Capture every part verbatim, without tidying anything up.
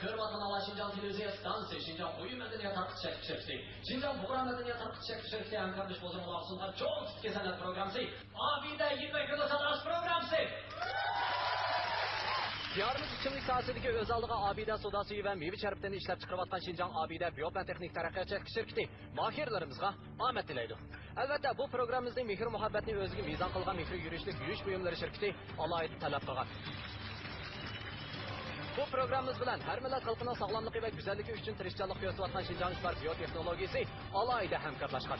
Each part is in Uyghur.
كۆرۈۋاتقان ئاۋاز شىنجاڭ تېلېۋىزىيە ئىستانسىسى، شىنجاڭ ئويۇن مەدەنىيەت تارقىتىش شىركىتى، شىنجاڭ بۇغرا مەدەنىيەت تارقىتىش شىركىتى ھەمكارلىشىپ ھۇزۇرۇڭلارغا سۇنغان چوڭ تىپتىكى سەنئەت پروگراممىسى ئابىدە يىگىرمە كۈندە ساتىش پروگراممىسى. دىيارىمىز ئىچىملىك ساھەسىدىكى ئۆز ئالدىغا ئابىدە سودا سۈيى ۋە مېۋە شەربىتىنى ئىشلەپ چىقىرىۋاتقان شىنجاڭ ئابىدە بىيوپەن تېخنىك تەرەققىيات شىركىتى ماھىرلىرىمىزغا ئامەت تىلەيدۇ. ئەلۋەتتە، بۇ پروگراممىمىزنى مېھىر-مۇھەببەتنى ئۆزىگە مىزان قىلغان مېھرى يۈرۈشلۈك يۇيۇش بۇيۇملىرى شىركىتى ئالاھىدە تەلەپ قىلغان. بۇ پروگراممىمىز بىلەن ھەر مىللەت خەلقىنىڭ ساغلاملىقى ۋە گۈزەللىكى ئۈچۈن تىرىشچانلىق كۆرسىتىۋاتقان شىنجاڭ ئىشبار بىيو تېخنولوگىيىسى ئالاھىدە ھەمكارلاشقان.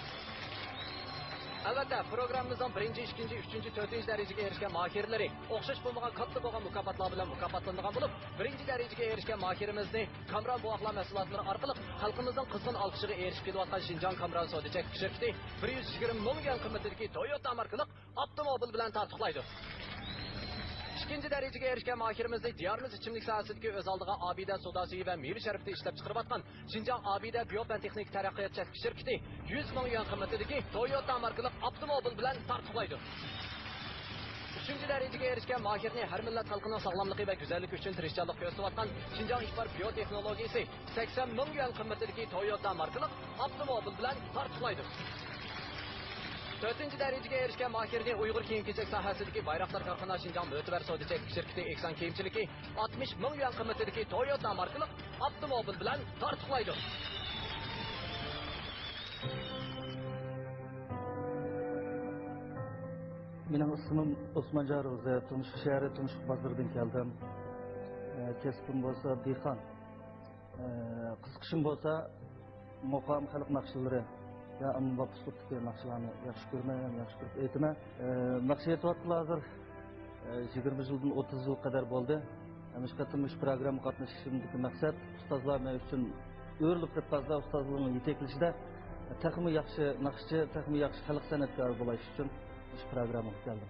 ئەلۋەتتە، پروگراممىمىزنىڭ بىرىنچى، ئىككىنچى، ئۈچىنچى، تۆتىنچى دەرىجىگە ئېرىشكەن ماھىرلىرى ئوخشاش بولمىغان كاتتا بولغان مۇكاپاتلار بىلەن مۇكاپاتلىنىدىغان بولۇپ، بىرىنچى دەرىجىگە ئېرىشكەن ماھىرىمىزنى كامران بوۋاقلار مەھسۇلاتلىرى ئارقىلىق خەلقىمىزنىڭ قىزغىن ئالقىشىغا ئېرىشىپ كېلىۋاتقان شىنجاڭ كامران سودا چەكلىك شىركىتى بىر يۈز يىگىرمە مىڭ يۈەن قىممىتىدىكى تويوتا ماركىلىق ئاپتوموبىل بىلەن تارتۇقلايدۇ. ئىككىنچى دەرىجىگە ئېرىشكەن ماھىرىمىزنى دىيارىمىز ئىچىملىك ساھەسىدىكى ئۆز ئالدىغا ئابىدە سودا سۈيى ۋە مېۋە شەربىتى ئىشلەپ چىقىرىۋاتقان شىنجاڭ ئابىدە بىيوپەن تېخنىك تەرەققىيات چەكلىك شىركىتى يۈز مىڭ يۈەن قىممىتىدىكى تويوتا ماركىلىق ئاپتوموبىل بىلەن تارتۇقلايدۇ. ئۈچىنچى دەرىجىگە ئېرىشكەن ماھىرنى ھەر مىللەت خەلقىنىڭ ساغلاملىقى ۋە گۈزەللىكى ئۈچۈن تىرىشچانلىق كۆرسىتىۋاتقان شىنجاڭ ئىشبار بىيو تېخنولوگىيىسى سەكسەن مىڭ يۈەن قىممىتىدىكى تويوتا ماركىلىق ئاپتوموبىل بىلەن تارتۇقلايدۇ. تۆتىنچى دەرىجىگە ئېرىشكەن ماھىرنى ئۇيغۇر كىيىم-كېچەك ساھەسىدىكى بايراقدار كارخانا شىنجاڭ مۆتىۋەر سودا چەكلىك شىركىتى ئېھسان كىيىمچىلىكى ئاتمىش مىڭ يۈەن قىممىتىدىكى تويوتا ماركىلىق ئاپتوموبىل بىلەن تارتۇقلايدۇ. مېنىڭ ئىسمىم ئوسمانجان روزى، تۇمشۇق شەھىرى تۇمشۇق بازىرىدىن كەلدىم. ئە، كەسپىم بولسا دېھقان. ئە، قىزىقىشىم بولسا مۇقام خەلق ناخشىلىرى ۋە ئاممىباب ئۇسلۇبتىكى ناخشىلارنى ياخشى كۆرىمەن، ياخشى كۆرۈپ ئېيتىمەن. ئە، ناخشا ئېيتىۋاتقىلى ھازىر، ئە، يىگىرمە يىلدىن ئوتتۇز يىل قەدەر بولدى. ھەم شۇ قېتىم مۇشۇ پروگراممىغا قاتنىشىشىمدىكى مەقسەت، ئۇستازلار مەن ئۈچۈن ئۆرۈلۈپ كەتتى، ئۇستازلارنىڭ يېتەكلىشىدە تېخىمۇ ياخشى ناخشىچى، تېخىمۇ ياخشى خەلق سەنئەتكارى بولايلىشى ئۈچۈن مۇشۇ پروگراممىغا كەلدىم.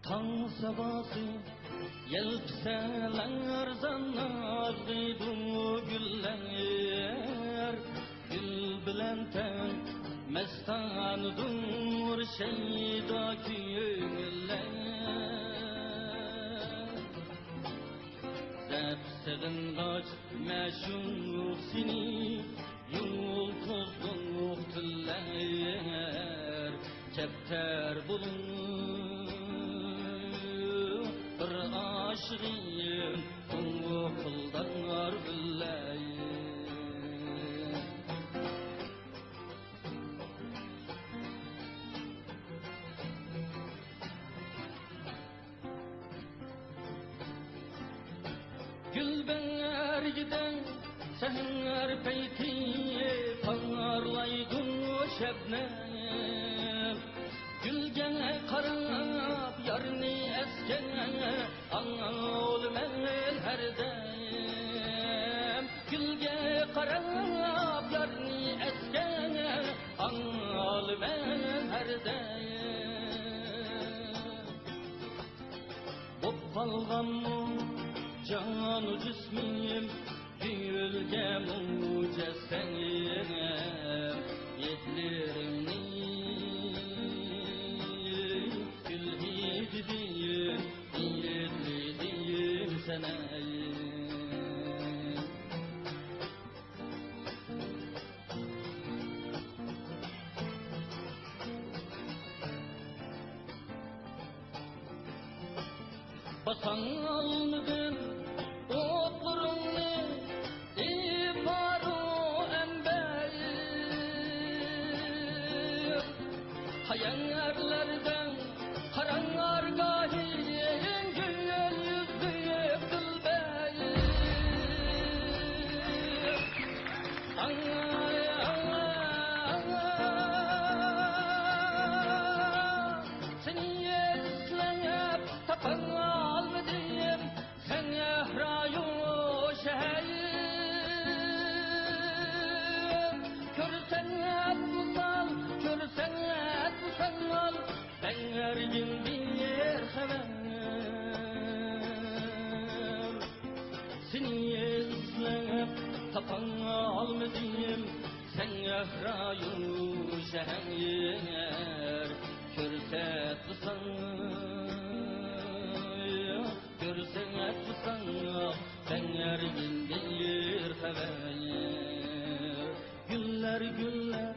تاڭ ساباسى يەلپۈزەڭلەر ئارزان نازلىدۇ گۈللەر، گۈل بىلەن تەڭ مەستانىدۇر شەيدا كۆڭۈللەر. دەپ سېغىنغاچ مەشۇق سېنى يۇلتۇزلۇق تۈنلەر، كەپتەر بولۇپ بىر ئاشىقىم قوڭغۇ قىلداڭلار بىللە. گۈل بەرگىدە سەھەر پەيتى پارلايدۇ شەبنەم. گۈلگە قاراپ يارنى ئەسكەن ئاڭلىمەن ھەردەم. گۈلگە قاراپ يارنى ئەسكەن ئاڭلىمەن ھەردەم. بوپ قالغانمۇ جانۇ جىسمىم، كۆڭۈلگە مۇجەسسەم. ھىدلىرىڭنى، گۈل ھىدىدىن ھىدلىدىم سەنە. باسالمىدىم ئوتلىرىڭنى ئىپارۇ ئەمبەر. قاياڭلاردا قاراڭلار گاھى، گۈل يۈزلۈك دىلبەر. ئاڭ رايون شەھەر كۆرسەتمىسەڭ، كۆرسەتمىسەڭ، سەڭەر مەندىن بىر خەۋەر. گۈللەر، گۈللەر،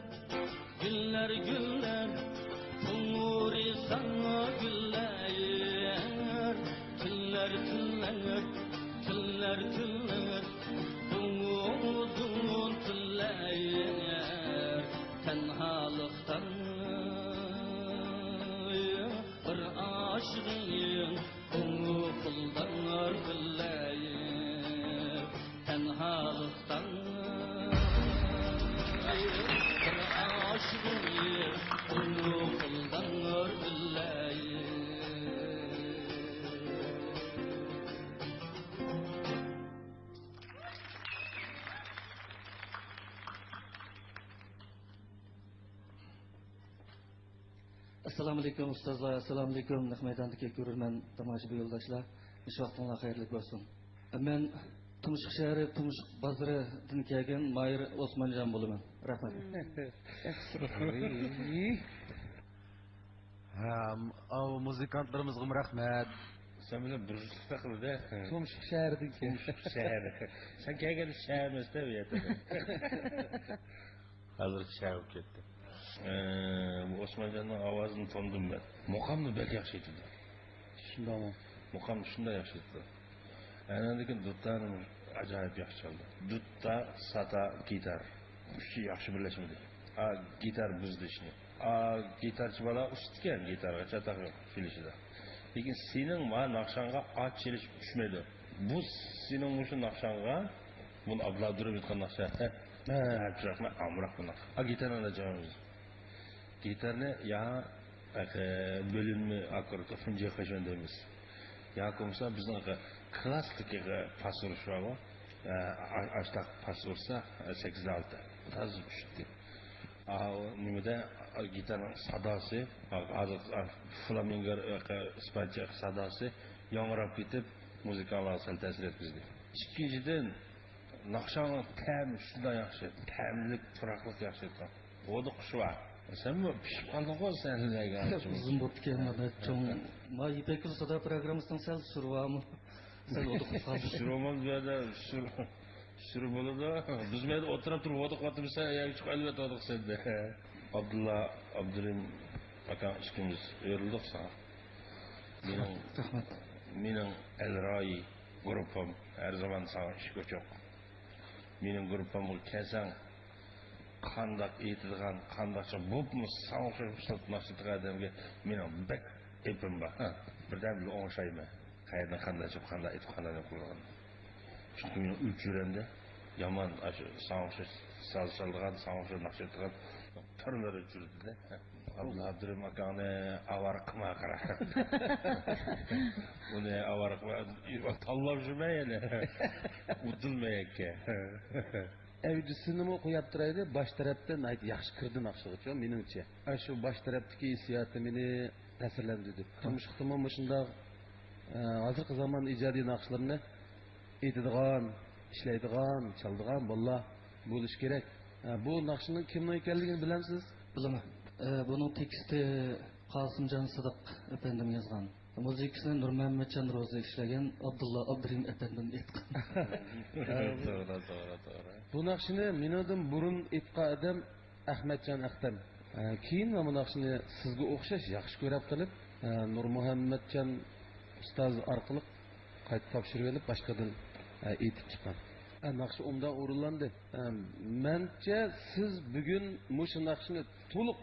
گۈللەر، گۈللەر، قوڭغۇرى ساڭا گۈللەر. تۈنلەر، تۈنلەر، تۈنلەر، تۈنلەر، ئۇزۇن، ئۇزۇن تۈنلەر. تەنھالىقتان بىر ئاشىقىم، ئۇنى قولداڭ بىلەي. تەنھالىقتان بىر ئاشىقىم، ئۇنى قولداڭ بىلەي. ئەسسالامۇئەلەيكۇم ئۇستازلار، ئەسسالامۇئەلەيكۇم نەق مەيداندىكى كۆرۈرمەن، تاماشىبىن يولداشلار، مۇشۇ ۋاقتىڭلار خەيرلىك بولسۇن. مەن تۇمشۇق شەھىرى، تۇمشۇق بازىرىدىن كەلگەن ماھىر ئوسمانجان بولىمەن. رەھمەت. ياخشى. ھە، ئاۋۇ مۇزىكانتلىرىمىزغىمۇ رەھمەت. سەن بىلەن بىر جۈتلۈك تاقىلدى. تۇمشۇق شەھىرىدىن كەلگەن. تۇمشۇق شەھىرى. سەن كەلگەندە شەھەر ئەمەس-دە بۇ يەردە. ھازىر شەھەر بولۇپ كەتتى. ئە، بۇ ئوسمانجاننىڭ ئاۋازىنى تونۇدۇم مەن. مۇقامنى بەك ياخشى ئېيتىدۇ. شۇنداقمۇ؟ مۇقامنى شۇنداق ياخشى ئېيتىدۇ. ئاندىن كېيىن دۇتارنى ئاجايىپ ياخشى چالدى. دۇتار، ساتا، گىتار. ئۈچى ياخشى بىرلەشمىدى. ئا، گىتار بۇزدى ئىشنى. ئا، گىتارچى بالا ئۇستىكەن، گىتارغا چاتاق يوق، چېلىشىدا. لېكىن سېنىڭ ما ناخشاڭغا ئا چېلىش چۈشمەيدۇ. بۇ سېنىڭ مۇشۇ ناخشاڭغا، بۇنى ئابدۇللا ئابدۇرېھىم ئېيتقان ناخشا، ھە، ھە. ھە، چىراغ ئامراق بۇنداق. ئا، گىتارنى ئاچامىز. گىتارنى يا، ئەقە، بۆلۈنمە ئاككورد، فىنجى قاچان دەيمىز. ياكى بولمىسا بىزنىڭ ئەقە كلاسسىك ئەقە پاس ئۇرۇش بارغۇ. ئە، ئا-، ئاشتاق پاس ئۇرسا، ئە، سەككىز ئالتە. تازا چۈشتى. ئا، ئۇ نېمىدە، ئا، گىتارنىڭ ساداسى، ئا، ھازىر، ئا، فلامىنگو، ئە، ئىسپانچە ساداسى ياڭراپ كېتىپ، مۇزىكانلارغا سەل تەسىر يەتكۈزدى. ئىككىنچىدىن، ناخشاڭنىڭ تەمى شۇنداق ياخشى، تەملىك، پۇراقلىق ياخشى ئېيتقان. ھودۇقۇشى بار. سەنمۇ پىشىپ قالدىڭغۇ سەھنىلەرگە. ئۇزۇن بوپتىكەن مانا، چوڭ. ما يىپەك يولى سادا پروگراممىسىنىڭ سەل سۈرى بارمۇ؟ سەل ھودۇقۇپ قالدى. سۈرى بولمامدۇ بۇ يەردە؟ سۈر-، سۈرى بولىدۇ. بىز مەيدە ئولتۇرۇپ تۇرۇپ ھودۇقۇۋاتىمىز، سەن يەرگە چىقىپ ئەلۋەتتە ھودۇقىسەن. ئابدۇللا، ئابدۇرېھىم ئاكاڭ ئىككىمىز ئۆرۈلدۇق ساڭا. مېنىڭ، رەھمەت. مېنىڭ ئەلراي گۇرۇپپام ھەر زامان ساڭا ئىشىك ئوچۇق. مېنىڭ گۇرۇپپامغا كەلسەڭ، قانداق ئېيتىدىغان، قانداقچە بولۇپمۇ ساڭا ئوخشاش ئۇسسۇل ناخشا ئېيتىدىغان ئادەمگە مېنىڭ بەك ئېپىم بار. ھە، بىردەمدىلا ئوڭشايمەن. قەيەردىن قانداق چىقىپ، قانداق ئېيتىپ، قانداق نېمە قىلىدىغان. چۈنكى مېنىڭ ئۆچۈرەمدە يامان، ئاشۇ ساڭا ئوخشاش ساز چالىدىغان، ساڭا ئوخشاش ناخشا ئېيتىدىغان تۈرلىرى ئۆچۈردى-دە. ئابدۇللا ئابدۇرېھىم ئاكاڭنى ئاۋارە قىلما قارا. ئۇنى ئاۋارە قىلما، تاللاپ يۈرمە يەنە. ئۇدۇلمايەككە. ئەۋجىسىنىمۇ قوياپ تۇرايلى، باش تەرەپتە ناھايىتى ياخشى كىردى ناخشىغىچۇ، مېنىڭچە. ئاشۇ باش تەرەپتىكى ھېسسىياتى مېنى تەسىرلەندۈردى. تۇمشۇقتىمۇ مۇشۇنداق، ئە، ھازىرقى زامان ئىجادىي ناخشىلىرىنى ئېيتىدىغان، ئىشلەيدىغان، چالىدىغان بالىلار بولۇشى كېرەك. ئە، بۇ ناخشىنىڭ كىمنىڭ ئىكەنلىكىنى بىلەمسىز؟ بىلىمەن. ئە، بۇنىڭ تېكىستى قاسىمجان سىدىق ئەپەندىم يازغان. مۇزىكىسىنى نۇرمۇھەممەتجان روزى ئىشلىگەن، ئابدۇللا ئابدۇرېھىم ئەپەندىم ئېيتقان. توغرا، توغرا، توغرا. بۇ ناخشىنى مېنىڭدىن بۇرۇن ئېيتقان ئادەم ئەخمەتجان ئەختەم. ئە، كېيىن مانا بۇ ناخشىنى سىزگە ئوخشاش ياخشى كۆرەپ قېلىپ، ئە، نۇرمۇھەممەتجان ئۇستاز ئارقىلىق قايتا تاپشۇرۇۋېلىپ، باشقىدىن، ئە، ئېيتىپ چىققان. ئە، ناخشا ئوبدان ئورۇنلاندى. ئە، مەنچە سىز بۈگۈن مۇشۇ ناخشىنى تولۇق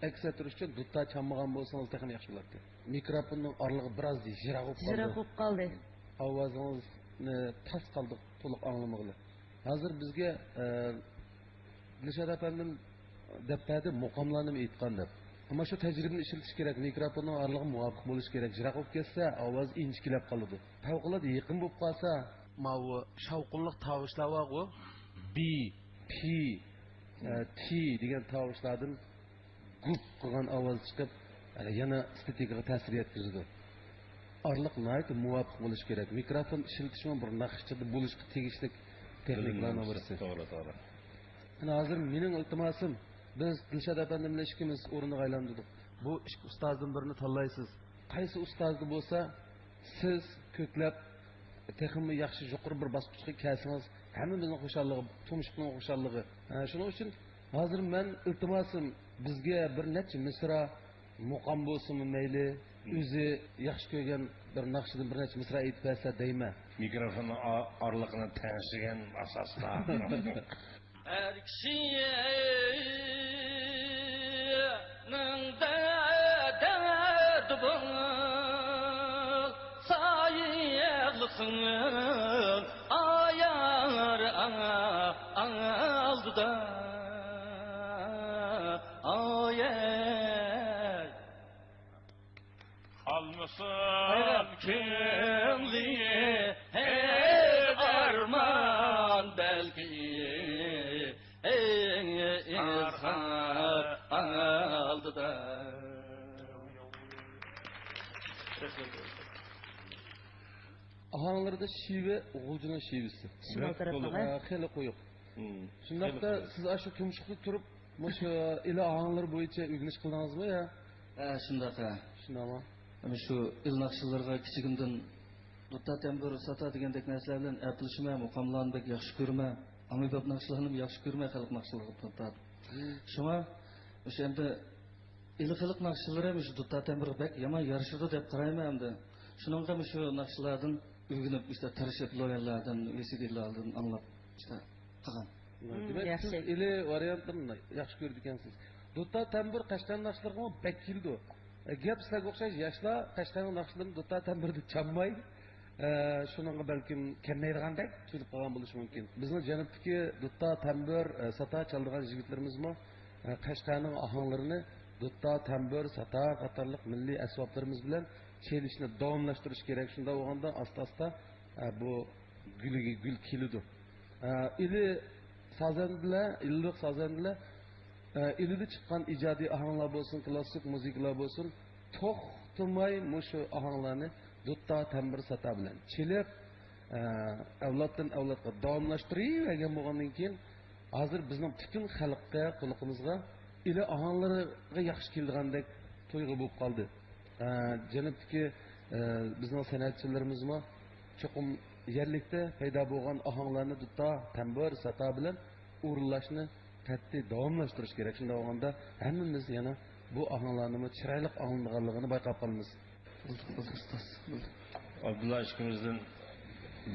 ئەكس ئەتتۈرۈش ئۈچۈن دۇتار چالمىغان بولسىڭىز تېخىمۇ ياخشى بولاتتى. مىكروفوننىڭ ئارىلىقى بىراز يىراق بولۇپ قالدى. يىراق بولۇپ قالدى. ئاۋازىڭىزنى تاس قالدۇق، تولۇق ئاڭلىمىغىلى. ھازىر بىزگە، ئە، دىلشات ئەپەندىم دەپ بەردى، مۇقاملارنىمۇ ئېيتقان دەپ. ئەمما شۇ تەجرىبىنى ئىشلىتىش كېرەك، مىكروفوننىڭ ئارىلىقى مۇۋاپىق بولۇشى كېرەك. يىراق بولۇپ كەتسە، ئاۋاز ئىنچىكىلەپ قالىدۇ. پەۋقۇلئاددە يېقىن بولۇپ قالسا، ماۋۇ شاۋقۇنلۇق تاۋۇشلار بارغۇ، بى، پى، ئە، تى دېگەن تاۋۇشلاردىن گۇپ قىلغان ئاۋاز چىقىپ، ئە، يەنە ئېستېتىكىغا تەسىر يەتكۈزىدۇ. ئارىلىق ناھايىتى مۇۋاپىق بولۇشى كېرەك. مىكروفون ئىشلىتىشمۇ بىر ناخشىچىدا بولۇشقا تېگىشلىك تېخنىكىلارنىڭ بىرسى. توغرا، توغرا. مانا ھازىر مېنىڭ ئىلتىماسىم، بىز دىلشات ئەپەندىم بىلەن ئىككىمىز ئورۇننى ئايلاندۇردۇق. بۇ ئىككى ئۇستازدىن بىرىنى تاللايسىز. قايسى ئۇستازدا بولسا، سىز كۆكلەپ، تېخىمۇ ياخشى يۇقىرى بىر باسقۇچقا كەلسىڭىز، ھەممىمىزنىڭ خۇشاللىقى، تۇمشۇقنىڭ خۇشاللىقى. ھە، شۇنىڭ ئۈچۈن ھازىر مەن ئىلتىماسىم، بىزگە بىر نەچچە مىسرا مۇقام بولسىمۇ مەيلى، مم. ئۆزى ياخشى كۆرگەن بىر ناخشىدىن بىر نەچچە مىسرا ئېيتىپ بەرسە دەيمەن. مىكروفوننىڭ ئا-، ئارىلىقىنى تەڭشىگەن ئاساستا. ئەر كىشىنىڭ دەردى بولسا يىغلىسۇن ئايار ئالدىدا. ئايەي. قالمىسۇن كۆڭلى ھېچ ئارمان بەلكى، ئىزھار ئالدىدا. ئاھاڭلىرىدا شېۋە غۇلجىنىڭ شېۋىسى. شىمال تەرەپنىڭ، ھە؟ خېلى قويۇق. مم. شۇنداقتا خېلى قويۇق. سىز ئاشۇ تۇمشۇقتا تۇرۇپ، مۇشۇ ئىلى ئاھاڭلىرى بويىچە ئۆگىنىش قىلدىڭىزمۇ يا؟ ھە، شۇنداق، ھە. شۇنداقمۇ؟ مانا شۇ ئىلى ناخشىلىرىغا كىچىكىمدىن دۇتتا، تەمبۇر، ساتا دېگەندەك نەرسىلەر بىلەن ئەپلىشىمەن، مۇقاملارنى بەك ياخشى كۆرىمەن. ئاممىباب ناخشىلارنىمۇ ياخشى كۆرىمەن، خەلق ناخشىلىرىغا دۇتتا. مم. شۇڭا مۇشۇ ئەمدى ئىلى خەلق ناخشىلىرى مۇشۇ دۇتتا تەمبۇرغا بەك يامان يارىشىدۇ دەپ قارايمەن ئەمدى. شۇنىڭغا مۇشۇ ناخشىلاردىن ئۆگىنىپ، ئىشتە تىرىشىپ، لويەنلاردىن، ۋىسىدىلاردىن ئاڭلاپ، ئىشتە قىلغان. مم، دېمەك، ياخشى. سىز ئىلى ۋارىيانتىنى ياخشى كۆرىدىكەنسىز. دۇتتا تەمبۇر قەشقەر ناخشىلىرىغىمۇ بەك كېلىدۇ. ئە، گەپ سىلەرگە ئوخشاش، ياشلار قەشقەرنىڭ ناخشىلىرىنى دۇتتا تەمبۇردا چالماي، ئە، شۇنىڭغا بەلكىم كەلمەيدىغاندەك تۇيۇلۇپ قالغان بولۇشى مۇمكىن. بىزنىڭ جەنۇبتىكى دۇتتا تەمبۇر، ئە، ساتا چالىدىغان يىگىتلىرىمىزمۇ، ئە، قەشقەرنىڭ ئاھاڭلىرىنى دۇتتا، تەمبۇر، ساتا قاتارلىق مىللىي ئەسۋابلىرىمىز بىلەن چېلىشنى داۋاملاشتۇرۇش كېرەك. شۇنداق بولغاندا ئاستا-ئاستا، ئە، بۇ گۈلىگە گۈل كېلىدۇ. ئە، ئىلى سازەندىلەر، ئىلىلىق سازەندىلەر، ئە، ئىلىدە چىققان ئىجادىي ئاھاڭلار بولسۇن، كلاسسىك مۇزىكىلار بولسۇن، توختىماي مۇشۇ ئاھاڭلارنى دۇتتا، تەمبۇر، ساتا بىلەن چېلىپ، ئە، ئەۋلادتىن ئەۋلادقا داۋاملاشتۇرۇۋەرگەن بولغاندىن كېيىن، ھازىر بىزنىڭ پۈتۈن خەلققە، قۇلىقىمىزغا ئىلى ئاھاڭلىرىغا ياخشى كېلىدىغاندەك تۇيغۇ بولۇپ قالدى. ئە، جەنۇبتىكى، ئە، بىزنىڭ سەنئەتچىلىرىمىزمۇ چوقۇم يەرلىكتە پەيدا بولغان ئاھاڭلارنى دۇتتا، تەمبۇر، ساتا بىلەن ئورۇنلاشنى قەتئىي داۋاملاشتۇرۇش كېرەك. شۇنداق بولغاندا ھەممىمىز يەنە بۇ ئاھاڭلارنىمۇ چىرايلىق ئاڭلىنىدىغانلىقىنى بايقاپ قالىمىز. بولدى، بولدى، ئۇستاز، بولدى. ئابدۇللا، ئىككىمىزدىن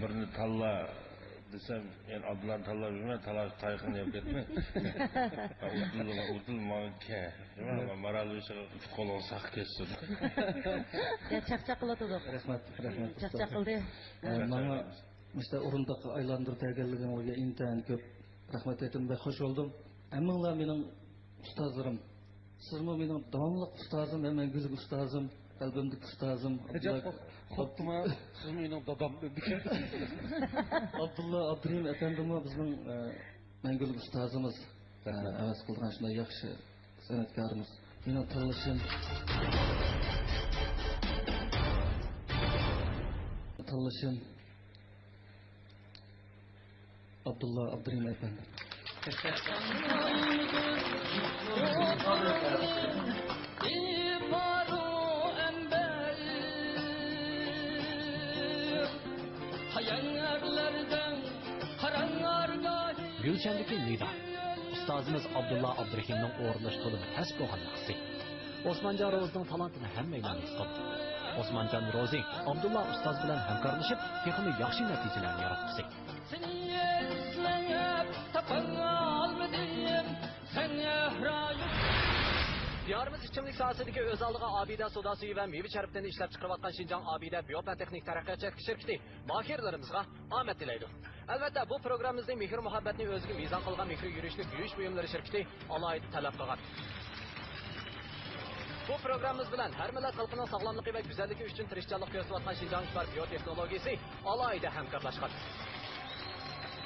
بىرنى تاللا دېسەم، يەنە ئابدۇللانى تاللاپ يۈرمەي، تالاش تايىقىنى يەپ كەتمەي. ئابدۇللا، ئابدۇللا ماڭا كە-، نېمە، مارال بېشىغا قولىغا ساق كەتسۇن. يا، چاقچاق قىلىۋاتىدۇ. رەھمەت، رەھمەت، چاقچاق ئۇستاز. قىلدى. ئە، ماڭا مۇشۇنداق ئورۇندۇققا ئايلاندۇرۇپ بەرگەنلىكىڭلارغا ئىنتايىن كۆپ رەھمەت ئېيتىمەن، بەك خۇش بولدۇم. ھەممىڭلار مېنىڭ ئۇستازلىرىم. سىزمۇ مېنىڭ داۋاملىق ئۇستازىم ۋە مەڭگۈلۈك ئۇستازىم، قەلبىمدىكى ئۇستازىم. ئەجەب، ئابدۇللا، خاپتىما، سىزمۇ مېنىڭ دادام دېدى. ئابدۇللا ئابدۇرېھىم ئەپەندىمۇ بىزنىڭ، ئە، مەڭگۈلۈك ئۇستازىمىز، ئە، ھەۋەس قىلىدىغان شۇنداق ياخشى سەنئەتكارىمىز. مېنىڭ تاللىشىم، تاللىشىم ئابدۇللا ئابدۇرېھىم ئەپەندى. گۈلشەندىكى نىدا. ئۇستازىمىز ئابدۇللا ئابدۇرېھىمنىڭ ئورۇنداش تولىمۇ تەس بولغان ناخشىسى. ئوسمانجان روزىنىڭ تالانتىنى ھەممەيلەن ھېس قىلدى. ئوسمانجان روزى ئابدۇللا ئۇستاز بىلەن ھەمكارلىشىپ، تېخىمۇ ياخشى نەتىجىلەرنى ياراتقۇسى. سېنى ئىزلەپ تاپالمىدىم، سەن ئەھرايىم. دىيارىمىز ئىچىملىك ساھەسىدىكى ئۆز ئالدىغا ئابىدە سودا سۈيى ۋە مېۋە شەربىتىنى ئىشلەپچىقىرىۋاتقان شىنجاڭ ئابىدە بىيوپەن تېخنىك تەرەققىيات شىركىتى ماھىرلىرىمىزغا ئامەت تىلەيدۇ. ئەلۋەتتە، بۇ پروگراممىمىزنى مېھىر-مۇھەببەتنى ئۆزىگە مىزان قىلغان مېھرى يۈرۈشلۈك يۇيۇش بۇيۇملىرى شىركىتى ئالاھىدە تەلەپ قىلغان. بۇ پروگراممىمىز بىلەن ھەر مىللەت خەلقىنىڭ ساغلاملىقى ۋە گۈزەللىكى ئۈچۈن تىرىشچانلىق كۆرسىتىۋاتقان شىنجاڭ ئىپار بىيو تېخنولوگىيىسى ئالاھىدە ھەمكارلاشقان.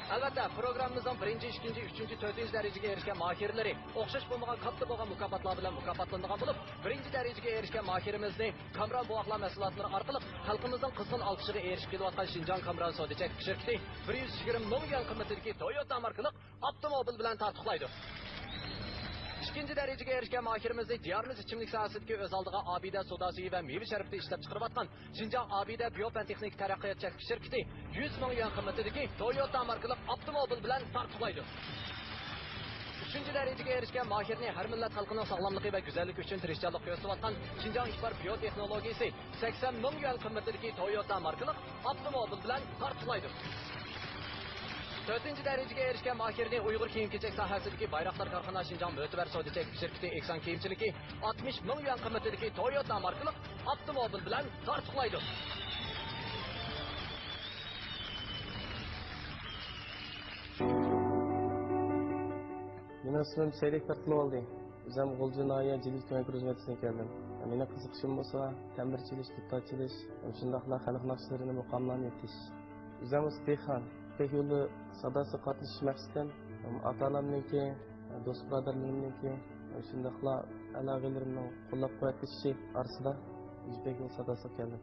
ئەلۋەتتە، پروگراممىمىزنىڭ بىرىنچى، ئىككىنچى، ئۈچىنچى، تۆتىنچى دەرىجىگە ئېرىشكەن ماھىرلىرى ئوخشاش بولمىغان كاتتا بولغان مۇكاپاتلار بىلەن مۇكاپاتلىنىدىغان بولۇپ، بىرىنچى دەرىجىگە ئېرىشكەن ماھىرىمىزنى كامران بوۋاقلار مەھسۇلاتلىرى ئارقىلىق خەلقىمىزنىڭ قىزغىن ئالقىشىغا ئېرىشىپ كېلىۋاتقان شىنجاڭ كامران سودا چەكلىك شىركىتى بىر يۈز يىگىرمە مىڭ يۈەن قىممىتىدىكى تويوتا ماركىلىق ئاپتوموبىل بىلەن تارتۇقلايدۇ. ئىككىنچى دەرىجىگە ئېرىشكەن ماھىرىمىزنى دىيارىمىز ئىچىملىك ساھەسىدىكى ئۆز ئالدىغا ئابىدە سودا سۈيى ۋە مېۋە شەربىتى ئىشلەپچىقىرىۋاتقان شىنجاڭ ئابىدە بىيو پەن تېخنىكا تەرەققىيات چەكلىك شىركىتى يۈز مىڭ يۈەن قىممىتىدىكى تويوتا ماركىلىق ئاپتوموبىل بىلەن تارتۇقلايدۇ. ئۈچىنچى دەرىجىگە ئېرىشكەن ماھىرنى ھەر مىللەت خەلقىنىڭ ساغلاملىقى ۋە گۈزەللىكى ئۈچۈن تىرىشچانلىق كۆرسىتىۋاتقان شىنجاڭ ئىپار بىيو تېخنولوگىيىسى سەكسەن مىڭ يۈەن قىممىتىدىكى تويوتا ماركىلىق ئاپتوموبىل بىلەن تارتۇقلايدۇ. تۆتىنچى دەرىجىگە ئېرىشكەن ماھىرنى ئۇيغۇر كىيىم-كېچەك ساھەسىدىكى بايراقدار كارخانا شىنجاڭ مۆتىبەر سودا چەكلىك شىركىتى ئېھسان كىيىمچىلىكى ئاتمىش مىڭ يۈەن قىممىتىدىكى تويوتا ماركىلىق ئاپتوموبىل بىلەن تارتۇقلايدۇ. مېنىڭ ئىسمىم سەيدەكبەر قۇلۇۋالدى. ئۆزۈم غۇلجا ناھىيە جىلى تۈمەن كۈرۈز مەدرىسىدىن كەلدىم. مېنىڭ قىزىقىشىم بولسا تەمبۇر چېلىش، دۇتار چېلىش، شۇنداقلا خەلق ناخشىلىرىنى، مۇقاملارنى ئېيتىش. ئۆزۈم دېھقان. يىپەك يولى ساداسىغا قاتنىشىش مەقسىتىم ئاتا-ئانامنىڭكى، دوست-بۇرادەرلىرىمنىڭكى، شۇنداقلا ئەل-ئاغىنىلىرىمنىڭ قوللاپ-قۇۋۋەتلىشى ئارىسىدا يىپەك يولى ساداسىغا كەلدىم.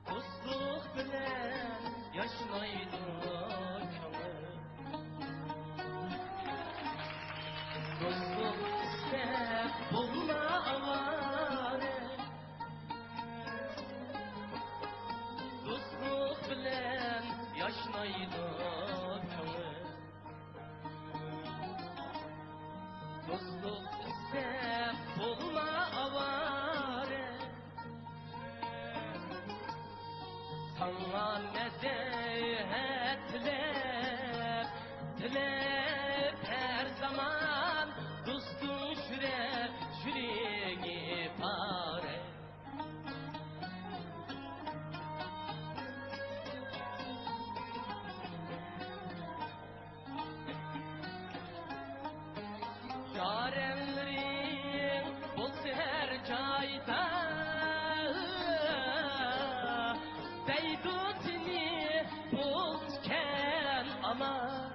دوستلۇق بىلەن ياشنايدۇ كۆڭۈل. دوستلۇق ئىستەپ بولما ئاۋارە. دوستلۇق بىلەن ياشنايدۇ كۆڭۈل. دوستلۇق ئىستەپ بولما ئاۋارە. ساڭا مەدەت تىلەپ، تىلەپ ھەر زامان، دوستۇڭ يۈرەك، يۈرىكى پارە. يارەنلىرىڭ بولسا ھەر جايدا، دەيدۇ تېنى بولسىكەن ئامان.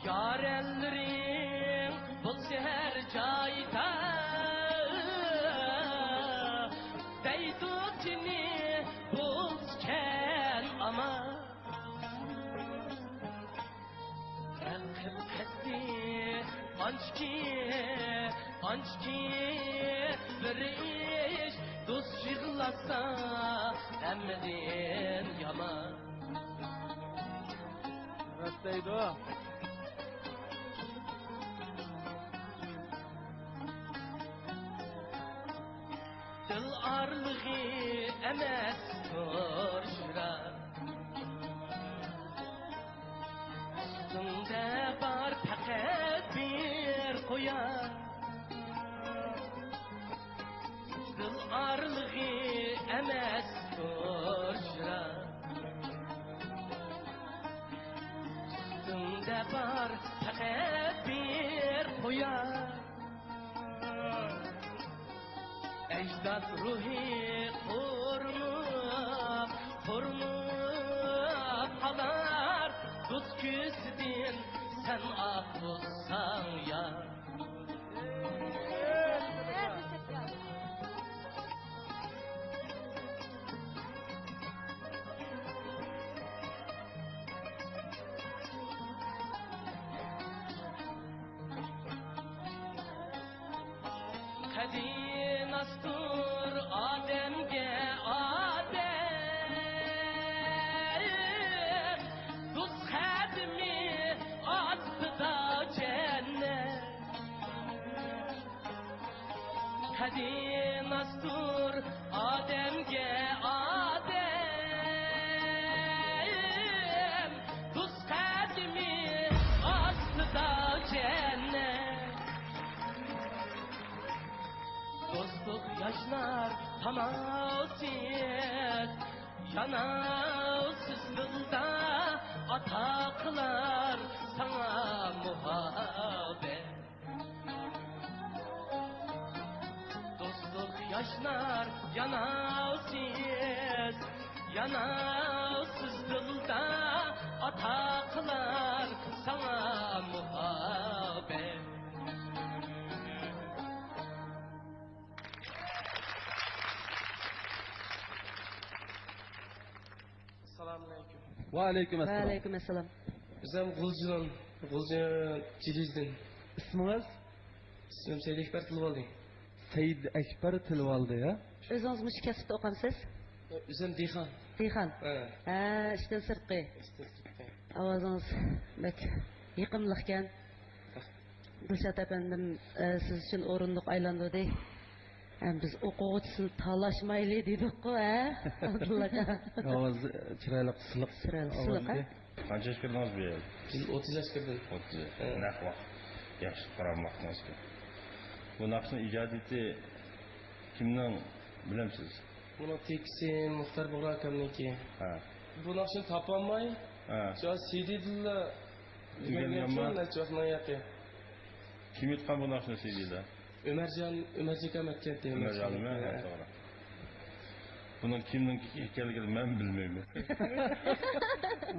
يارەنلىرىڭ بولسا ھەر جايدا، دەيدۇ تېنى بولسىكەن ئامان. رەقىب قەددى ئانچىكى، ئانچىكى بىر ئىش، دوست يىغلاتسا ھەممىدىن يامان. راست دەيدۇ. دىل ئارىلىقى ئەمەس تۇرشىرا. ئۈستۈڭدە بار پەقەت بىر قويا. دىل ئارىلىقى ئەمەس تۇرشىرا. ئۈستۈڭدە بار پەقەت بىر قويا. ئەجداد روھى قۇرۇمۇپ، قۇرۇمۇپ قالار، دوست كۆزىدىن سەن ئاق بولساڭ يا. قەدىناستۇر ئادەمگە ئادەم، دوست قەدىمى ئاستىدا جەننەت. قەدىناستۇر ئادەمگە ئادەم، ياناۋسىز دىلدا ئاتا قىلار ساڭا مۇھەببەت. دوستلۇق ياشنار ياناۋسىز، ياناۋسىز دىلدا ئاتا قىلار ساڭا مۇھەببەت. ئەسسالامۇئەلەيكۇم. ۋەئەلەيكۇم ئەسسالام. ۋەئەلەيكۇم ئەسسالام. ئۆزۈم غۇلجىدىن، غۇلجا جىلىجدىن. ئىسمىڭىز؟ ئىسمىم سەيدەكبەر تىلىۋالدى. سەيدەكبەر تىلىۋالدى، ھە؟ ئۆزىڭىز مۇشۇ كەسىپتە ئوقۇمسىز؟ ئۆزۈم دېھقان. دېھقان؟ ھە. ھە، ئىشتىن سىرتقى. ئىشتىن سىرتقى. ئاۋازىڭىز بەك يېقىملىقكەن. دىلشات ئەپەندىم، ئە، سىز ئۈچۈن ئورۇندۇق ئايلاندۇردى. ھەم بىز ئوقۇغۇچىسىنى تالاشمايلى دېدۇققۇ، ھە؟ ئابدۇللا ئاكا. ئاۋاز چىرايلىق، سىلىق. چىرايلىق، سىلىق، ھە؟ قانچە ياش كىردىڭىز بۇ يەرگە؟ بىز ئوتتۇز ياش كىردىم. ئوتتۇز ياش. ھە. نەق ۋاقىت. ياخشى قارام ۋاقتىڭىزكەن. بۇ ناخشىنىڭ ئىجادىيىتى كىمنىڭ، بىلەمسىز؟ بۇنىڭ تېكىستى مۇختار بۇغرا ئاكامنىڭكى. ھە. بۇ ناخشىنى تاپالماي، ھە، شۇ سىدىدىلا ئۆگەنگەنمۇ؟ نەچچە ۋاقىت ماڭا ياقى. كىم ئېيتقان بۇ ناخشىنى سىدىدا؟ ئۆمەرجان، ئۆمەرجان ئاكام ئەتكەنتى. ئۆمەرجانمۇ؟ ھە، ھە. توغرا. بۇنىڭ كىمنىڭكى ئىكەنلىكىنى مەن بىلمەيمەن.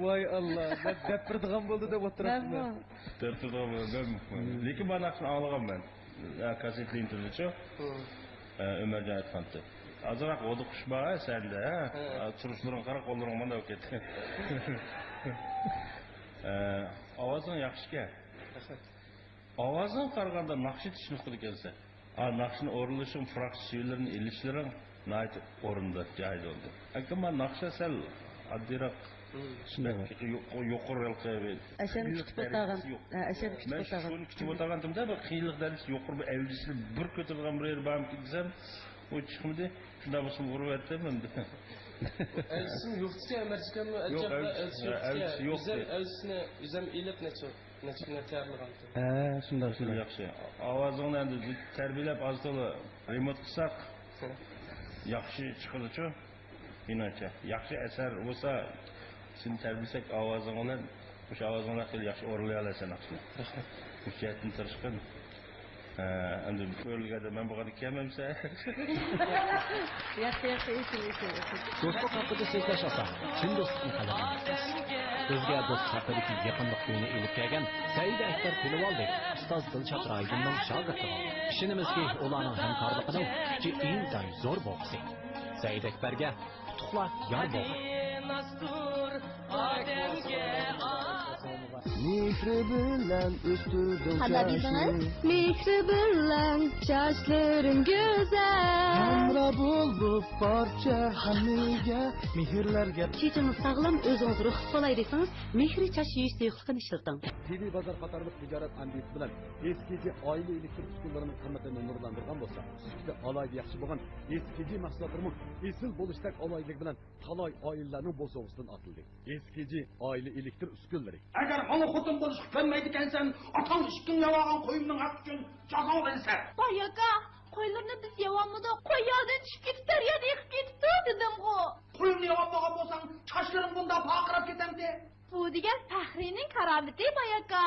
ۋاي ئاللا، دەپ، دەپ بېرىدىغان بولدى دەپ ئولتۇرۇپتىمەن. مەنمۇ. دەپ بېرىدىغان بولدى، مەنمۇ. لېكىن بۇ ناخشىنى ئاڭلىغان مەن. ھە، كاسسېتلىنى تۇردىچۇ. ھە. ھە، ئۆمەرجان ئېيتقانتى. ئازراق ھودۇقۇش بار ھە سەندە، ھە؟ ھە. ھە، تۇرۇشلىرىڭ قارا، قوللىرىڭ مانداق بولۇپ كەتتى. ھە، ئاۋازىڭ ياخشىكەن. رەھمەت. ئاۋازىڭغا قارىغاندا ناخشا چۈشىنىپ قىلىكەنسەن. ھە، ناخشىنى ئورۇنلىشىڭ، پۇراق شىۋىلىرىنى ئېلىشلىرىڭ ناھايىتى ئورۇندا، جايىدا بولدى. لېكىن مانا ناخشا سەل ئاددىيراق. مم. شۇنداق. يۇق-، يۇقىرى ھېلىقى بىر ئەشەم قىيىنلىق كۈتۈپ دەرىجىسى ئولتۇرغان. يوق. ھە، ئەشەم كۈتۈپ مەن ئولتۇرغان. شۇنى كۈتۈپ ئولتۇرغانتىم-دە، بىر قىيىنلىق دەرىجىسى يۇقىرى، بىر ئەۋجىسىنى بىر كۆتۈرىدىغان بىر يېرى بارمىكىن دېسەم، ئۇ چىقمىدى. شۇنداق بولسىمۇ ئۇرۇۋەتتىم ئەمدى. ئەۋجىسىنى يوقتىكەن، ئەمەرجىكەنمۇ؟ يوق، ئەجەب، ئەۋجىسى، ئەۋجىسى يوق. ئۆزەم ئەۋجىسىنى ئۆزەم ئېلىپ نەچچە، نەچچە كۈنلەر تەييارلىغانتىم. ھە، شۇنداق، شۇنداق. ياخشى. ئاۋازىڭنى ئەمدى تەربىيەلەپ ئاز تولا رېمونت قىلساق، ھە، ياخشى چىقىدۇچۇ. مېنىڭچە، ياخشى ئەسەر بولسا، سېنى تەربىيەلىسەك ئاۋازىڭ بىلەن، مۇشۇ ئاۋازىڭ بىلەن خېلى ياخشى ئورۇنلىيالايسەن ناخشىنى. رەھمەت. مۇشۇ جەھەتتىن تىرىشقىن. ھە، ئەمدى كۆرۈلگەندە مەن بولغاندا كەلمەمسەن. ياخشى، ياخشى، ئېيتىڭ، ئېيتىڭ، ئېيتىڭ. دوستلۇق ھەققىدە سۆزلەش ئاسان، چىن دوستلۇقنى قەدىرلەڭ. ئۆزگە دوست ھەققىدىكى يېقىملىق ئوينى ئېلىپ كەلگەن سەئىد ئەكبەر تىلىۋالدى ئۇستاز دىلشات رايدىننىڭ شاگىرتى بولدى. ئىشىنىمىزكى، ئۇلارنىڭ ھەمكارلىقىنىڭ كۈچى ئىنتايىن زور بولغۇسى. سەئىد ئەكبەرگە ئۇتۇقلار يار بولغاي. مېھرى بىلەن ئۆستۈردۈڭ قانداق دېدىڭىز؟ چاچنى. مېھرى بىلەن چاچلىرىڭ گۈزەل. ھەمراھ بولۇپ بارچە ھەممىگە، مېھىرلەرگە. چېچىڭىز ساغلام، ئۆزىڭىز روھلۇق بولاي دېسىڭىز، مېھرى چاچ يۇيۇش سۇيۇقلۇقىنى ئىشلىتىڭ. تىلى بازار قاتارلىق تىجارەت ئامبىتى بىلەن ئېس كېي جى ئائىلە ئېلېكتر ئۈسكۈنىلىرىنىڭ قىممىتىنى نۇرلاندۇرغان بولسا، سۈپىتى ئالاھىدە ياخشى بولغان ئېس كېي جى مەھسۇلاتلىرىمۇ ئېسىل بولۇشتەك ئالاھىدىلىكى بىلەن تالاي ئائىلىلەرنىڭ بوسۇغىسىدىن ئاتىلدى. ئېس كېي جى ئائىلە ئېلېكتر ئۈسكۈنىلىرى. ئەگەر ماڭا خوتۇن بولۇشقا كۆنمەيدىكەنسەن، ئاتاڭ ئىككىڭ يەۋالغان قويۇمنىڭ ھەققى ئۈچۈن جازاڭ بىلىسەن. باي ئاكا، قويلىرىنى بىز يەۋالمىدۇق، قوي ياردىن چۈشۈپ كېتىپ دەريادا ئېقىپ كېتىپتۇ دېدىمغۇ. قويۇمنى يەۋالمىغان بولساڭ، چاچلىرىڭ بۇنداق پارقىراپ كېتەمتى؟ بۇ دېگەن پەخرىنىڭ كارامىتى، باي ئاكا.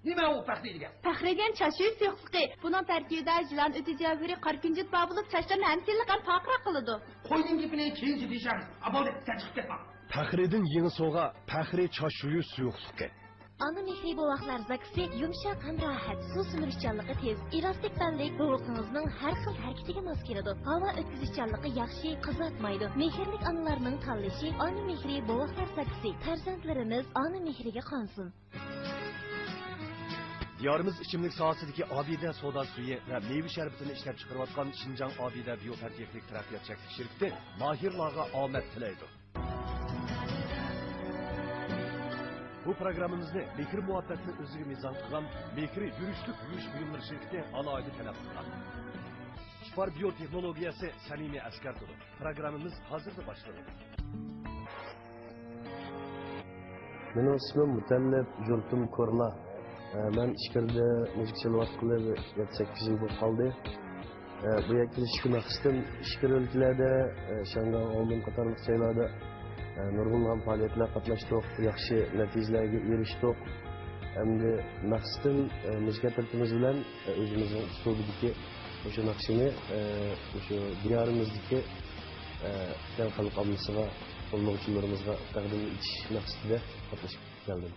نېمە ئۇ پەخرى دېگەن؟ پەخرى دېگەن چاچ يۇيۇش سۇيۇقلۇقى. بۇنىڭ تەركىبىدە يىلان ئۆتى جەۋھىرى، قارا كۈنجۈت بار بولۇپ، چاچلارنى ھەم سىلىق ھەم پارقىراق قىلىدۇ. قوينىڭ گېپىنى كېيىنچە دېيىشەرمىز. ئابالدى، سەن چىقىپ كەت ماڭا. پەخرىدىن يېڭى سوۋغا، پەخرى چاچ يۇيۇش سۇيۇقلۇقى. ئانا مېھرى بوۋاقلار زاكىسى يۇمشاق ھەم راھەت، سۇ سۈمۈرۈشچانلىقى تېز، ئېلاستىك بەللىك، بوۋىقىڭىزنىڭ ھەر خىل ھەرىكىتىگە ماس كېلىدۇ. ھاۋا ئۆتكۈزۈشچانلىقى ياخشى، قىزارتمايدۇ. مېھىرلىك ئانىلارنىڭ تاللىشى ئانا مېھرى بوۋاقلار زاكىسى. پەرزەنتلىرىمىز ئانا مېھرىگە قانسۇن. دىيارىمىز ئىچىملىك ساھەسىدىكى ئابىدە سودا سۈيى ۋە مېۋە شەربىتىنى ئىشلەپچىقىرىۋاتقان شىنجاڭ ئابىدە بىيو پەن تېخنىك تەرەققىيات چەكلىك شىركىتى ماھىرلارغا ئامەت تىلەيدۇ. بۇ پروگراممىمىزنى مېھىر مۇھەببەتنى ئۆزىگە مىزان قىلغان مېھرى يۈرۈشلۈك يۇيۇش بۇيۇملىرى شىركىتى ئالاھىدە تەلەپ قىلغان. ئىپار بىيو تېخنولوگىيەسى سەمىمىي ئەسكەرتىدۇ. پروگراممىمىز ھازىرلا باشلىنىدۇ. مېنىڭ ئىسمىم مۇتەللىپ، يۇرتۇم كورلا. ئە، مەن ئىچكىرىدە مۇزىكا چېلىۋاتقىلى بىر يەتتە سەككىز يىل بولۇپ قالدى. ئە، بۇ يەرگە كېلىشكە مەقسىتىم ئىچكىرى ئۆلكىلەردە، ئە، شياڭگاڭ، ئاۋمېن قاتارلىق جايلاردا نۇرغۇنلىغان پائالىيەتلەر قاتناشتۇق، ياخشى نەتىجىلەرگە ئېرىشتۇق. ئەمدى مەقسىتىم، ئە، مۇزىكا تەرىپىمىز بىلەن، ئە، ئۆزىمىزنىڭ ئۇسلۇبىدىكى مۇشۇ ناخشىنى، ئە، مۇشۇ دىيارىمىزدىكى، ئە، پۈتۈن خەلق ئاممىسىغا، قوللىغۇچىلىرىمىزغا تەقدىم ئېتىش مەقسىتىدە قاتنىشىپ كەلدىم.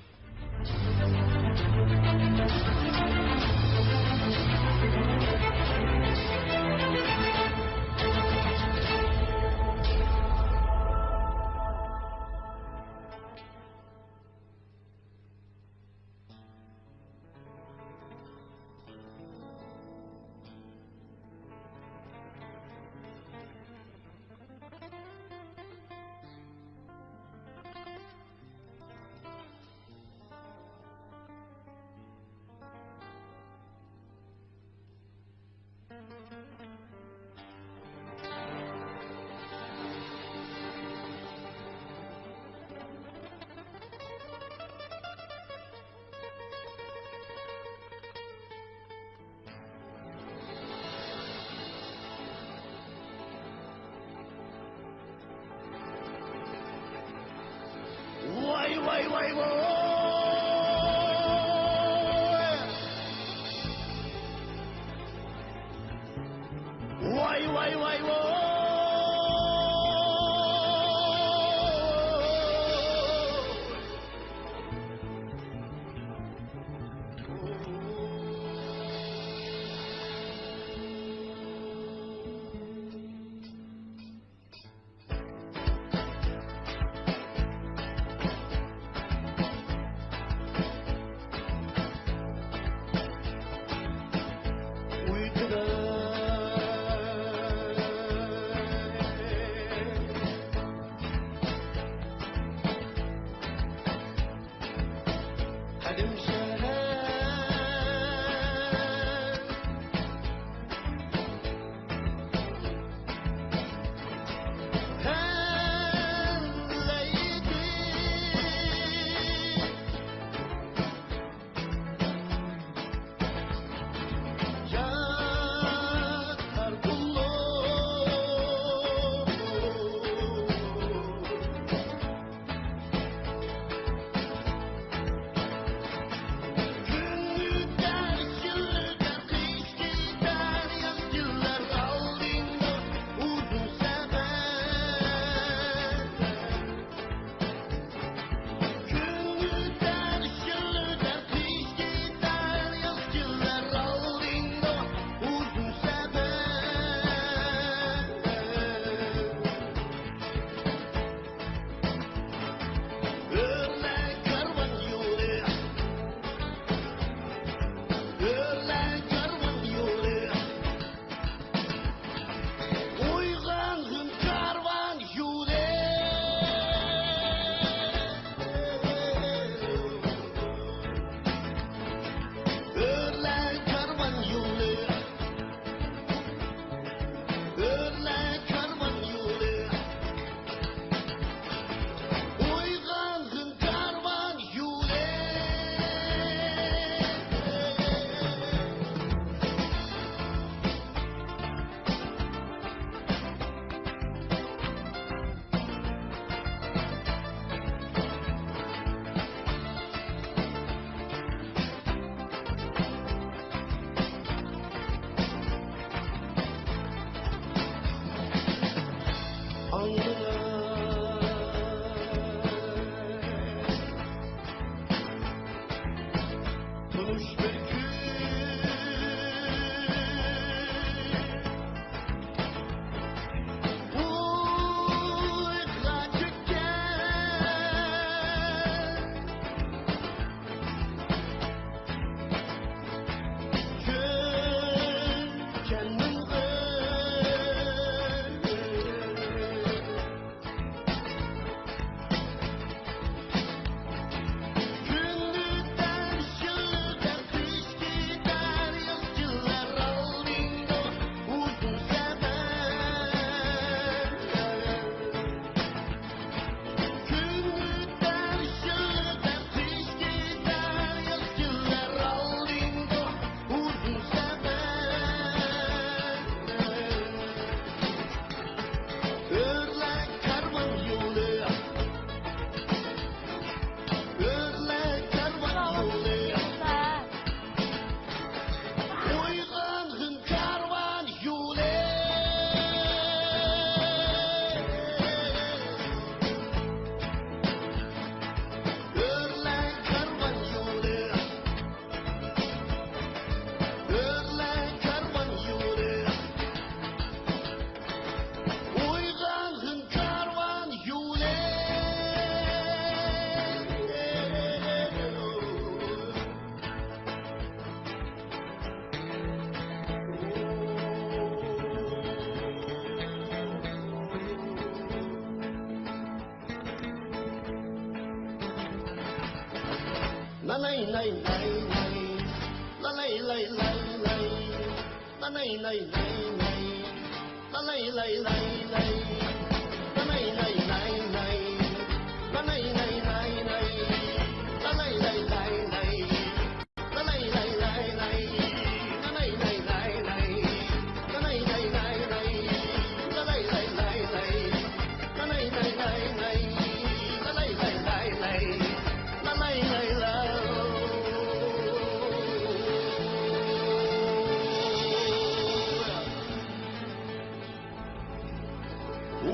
ۋاي، ۋاي، ۋاي، ۋاي! ۋاي، ۋاي، ۋاي، ۋاي!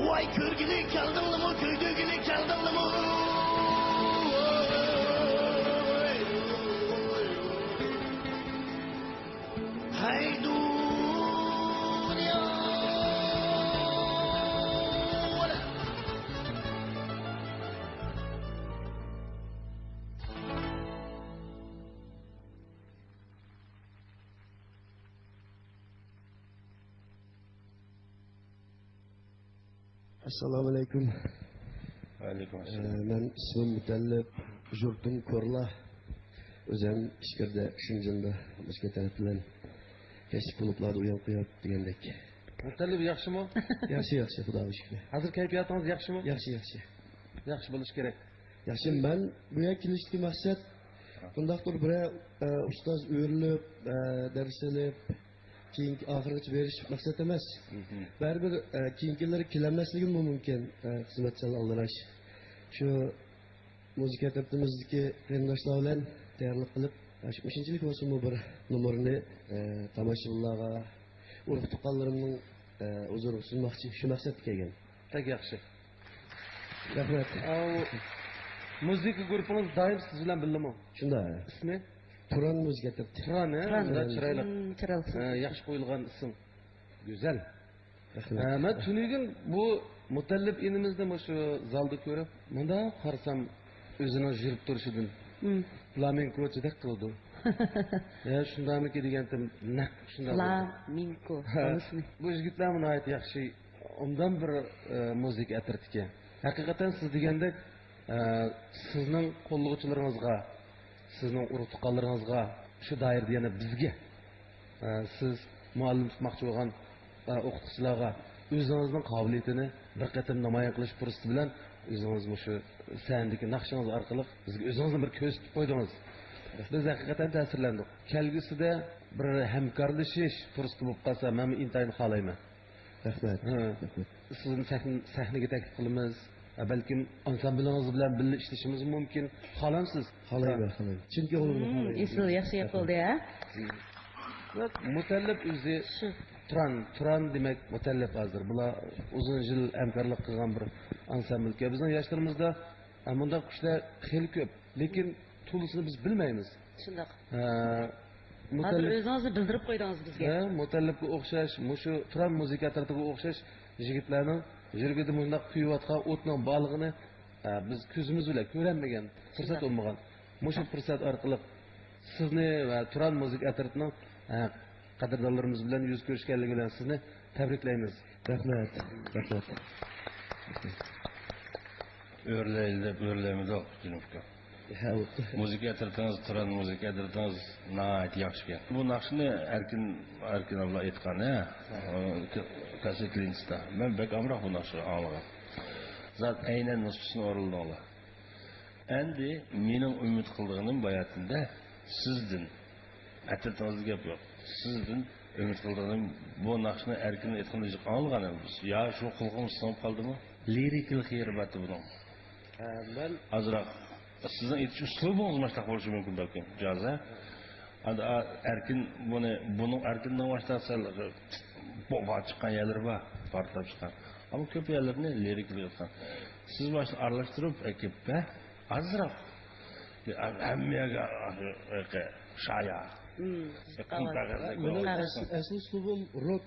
ۋاي كۆرگىلى كەلدىڭلىمۇ، كۆيدۈرگىلى كەلدىڭلىمۇ؟ ھەي دۇنيا. ئەسسالامۇئەلەيكۇم. ۋەئەلەيكۇم ئەسسالام. ئە، مەن ئىسمىم مۇتەللىپ، يۇرتۇم كورلا. ئۆزۈم ئىچكىرىدە شىنجاڭدا مۇشۇ تەرەپ بىلەن كەسىپ كۇلۇبلاردا ئويۇن قويۇپ دېگەندەك. مۇتەللىپ ياخشىمۇ؟ ياخشى، ياخشى، خۇداغا شۈكرى. ھازىر كەيپىياتىڭىز ياخشىمۇ؟ ياخشى، ياخشى. ياخشى بولۇشى كېرەك. ياخشى، مەن بۇ يەرگە كېلىشتىكى مەقسەت، بۇنداقتۇر بىرەر، ئە، ئۇستاز ئۆرۈلۈپ، ئە، دەرس ئېلىپ، كېيىنكى ئاخىرغىچە بېرىش مەقسەت ئەمەس. مھم. بەرىبىر، ئە، كېيىنكىلىرى كېلەلمەسلىكىمۇ مۇمكىن، ئە، خىزمەتچان ئالدىراش. شۇ مۇزىكا ئەترىتىمىزدىكى قېرىنداشلار بىلەن تەييارلىق قىلىپ، ئە، شۇ مۇشۇنچىلىك بولسىمۇ بىر نومۇرنى، ئە، تاماشىبىنلارغا، ئۇرۇق-تۇغقانلىرىمنىڭ، ئە، ھۇزۇرىغا سۇنماقچى، شۇ مەقسەتتە كەلگەن. بەك ياخشى. رەھمەت. ئاۋۇ مۇزىكا گۇرۇپپىڭىز دائىم سىز بىلەن بىللىمۇ؟ شۇنداق. ئىسمى؟ تۇران مۇزىكا ئەترىتى. تۇران، ھە؟ تۇران. شۇنداق چىرايلىق. مم، چىرايلىق. ھە، ياخشى قويۇلغان ئىسىم. گۈزەل. رەھمەت. ھە، مەن تۈنۈگۈن بۇ مۇتەللىپ ئىنىمىزنى مۇشۇ زالدا كۆرۈپ، مۇنداق قارىسام، ئۆزىنىڭ يۈرۈپ تۇرۇشىدىن مم. فلامېنكوچىدەك قىلىدۇ. يا شۇنداقمىكىن دېگەنتىم، نەق شۇنداق بولدى. فلامېنكو، ھە، بۇ يىگىتلەرمۇ ناھايىتى ياخشى. ئوبدان بىر، ئە، مۇزىكا ئەترىتىكەن. ھەقىقەتەن سىز دېگەندەك، ئە، سىزنىڭ قوللىغۇچىلىرىڭىزغا، سىزنىڭ ئۇرۇق-تۇغقانلىرىڭىزغا، شۇ دائىرىدە يەنە بىزگە، ئە، سىز مۇئەللىم تۇتماقچى بولغان، ئە، ئوقۇتقۇچىلارغا ئۆزىڭىزنىڭ قابىلىيىتىنى بىر قېتىم نامايان قىلىش پۇرسىتى بىلەن ئۆزىڭىز مۇشۇ سەھنىدىكى ناخشىڭىز ئارقىلىق بىزگە ئۆزىڭىزنى بىر كۆرسىتىپ قويدىڭىز. بىز ھەقىقەتەن تەسىرلەندۇق. كەلگۈسىدە بىر ھەمكارلىشىش پۇرسىتى بولۇپ قالسا، مەنمۇ ئىنتايىن خالايمەن. رەھمەت. ھە. رەھمەت. سىزنى سەھن-، سەھنىگە تەكلىپ قىلىمىز. بەلكىم ئانسامبىلىڭىز بىلەن بىللە ئىشلىشىمىز مۇمكىن. خالامسىز؟ خالايمەن، خالايمەن. چىن كۆڭلۈمدىن خالايمەن. ئېسىل، ياخشى گەپ بولدى، ھە؟ مۇتەللىپ ئۆزى شۇ. تۇران، تۇران دېمەك مۇتەللىپ ھازىر. بۇلار ئۇزۇن يىل ھەمكارلىق قىلغان بىر ئانسامبىلكەن. بىزنىڭ ياشلىرىمىزدا، ھە، مۇنداق كىشىلەر خېلى كۆپ. لېكىن تولىسىنى بىز بىلمەيمىز. شۇنداق. ھە، ھازىر مۇتەللىپ ئۆزىڭىزنى بىلدۈرۈپ قويدىڭىز بىزگە. ھە، مۇتەللىپكە ئوخشاش، مۇشۇ تۇران مۇزىكا ئەترىتىگە ئوخشاش يىگىتلەرنىڭ يۈرىكىدە مۇنداق كۆيۈۋاتقان ئوتنىڭ بارلىقىنى، ھە، بىز كۆزىمىز بىلەن كۆرەلمىگەن، پۇرسەت شۇنداق. بولمىغان. مۇشۇ پۇرسەت ئارقىلىق سىزنى ۋە تۇران مۇزىكا ئەترىتىنىڭ، ھە، قەدىردانلىرىمىز بىلەن يۈز كۆرۈشكەنلىكى بىلەن سىزنى تەبرىكلەيمىز. رەھمەت، رەھمەت. ئۆرلەيلى دەپ ئۆرلەيمىدۇق، جۇنۇبكا. ھە، ئۇ. مۇزىكا ئەترىتىڭىز، تۇران مۇزىكا ئەترىتىڭىز ناھايىتى ياخشىكەن. بۇ ناخشىنى ئەركىن، ئەركىن ئابلا ئېيتقان، ھە؟ ھە. ئۇ ك-، كاسسېت لېنتىسىدا. مەن بەك ئامراق بۇ ناخشىنى ئاڭلىغان. زات ئەينەن نۇسخىسىنى ئورۇنلىدىڭلار. ئەمدى مېنىڭ ئۈمىد قىلىدىغىنىم باياتىندە سىزدىن، ئەترىتىڭىزدە گەپ يوق. سىزدىن ئۈمىد قىلىدىغىنىم، بۇ ناخشىنى ئەركىن ئېيتقىنىنى جىق ئاڭلىغان ئەمدى. يا شۇ قۇلىقىڭىز سىڭىپ قالدىمۇ؟ لىرىكىلىق يېرى بارتى بۇنىڭ. ھە، مەن ئازراق سىزنىڭ ئېيتىش ئۇسلۇبىڭىز ماشتاق بولۇشى مۇمكىن بەلكىم، جازا. ئەمدى، ئا، ئەركىن بۇنى، بۇنىڭ ئەركىننىڭ ماشتاق سەل بوغا چىققان يەرلىرى بار، پارتلاپ چىققان. ئەمما كۆپ يەرلىرىنى لىرىكىلىق ئېيتقان. سىز ماشۇنى ئارىلاشتۇرۇپ ئەكىپ، ھە؟ ئازراق. ھەممە يەرگە شايا. مم. قۇم قەغەزدەك مېنىڭ بولغان. ئەسلى، ئەسلى ئۇسلۇبۇم روك.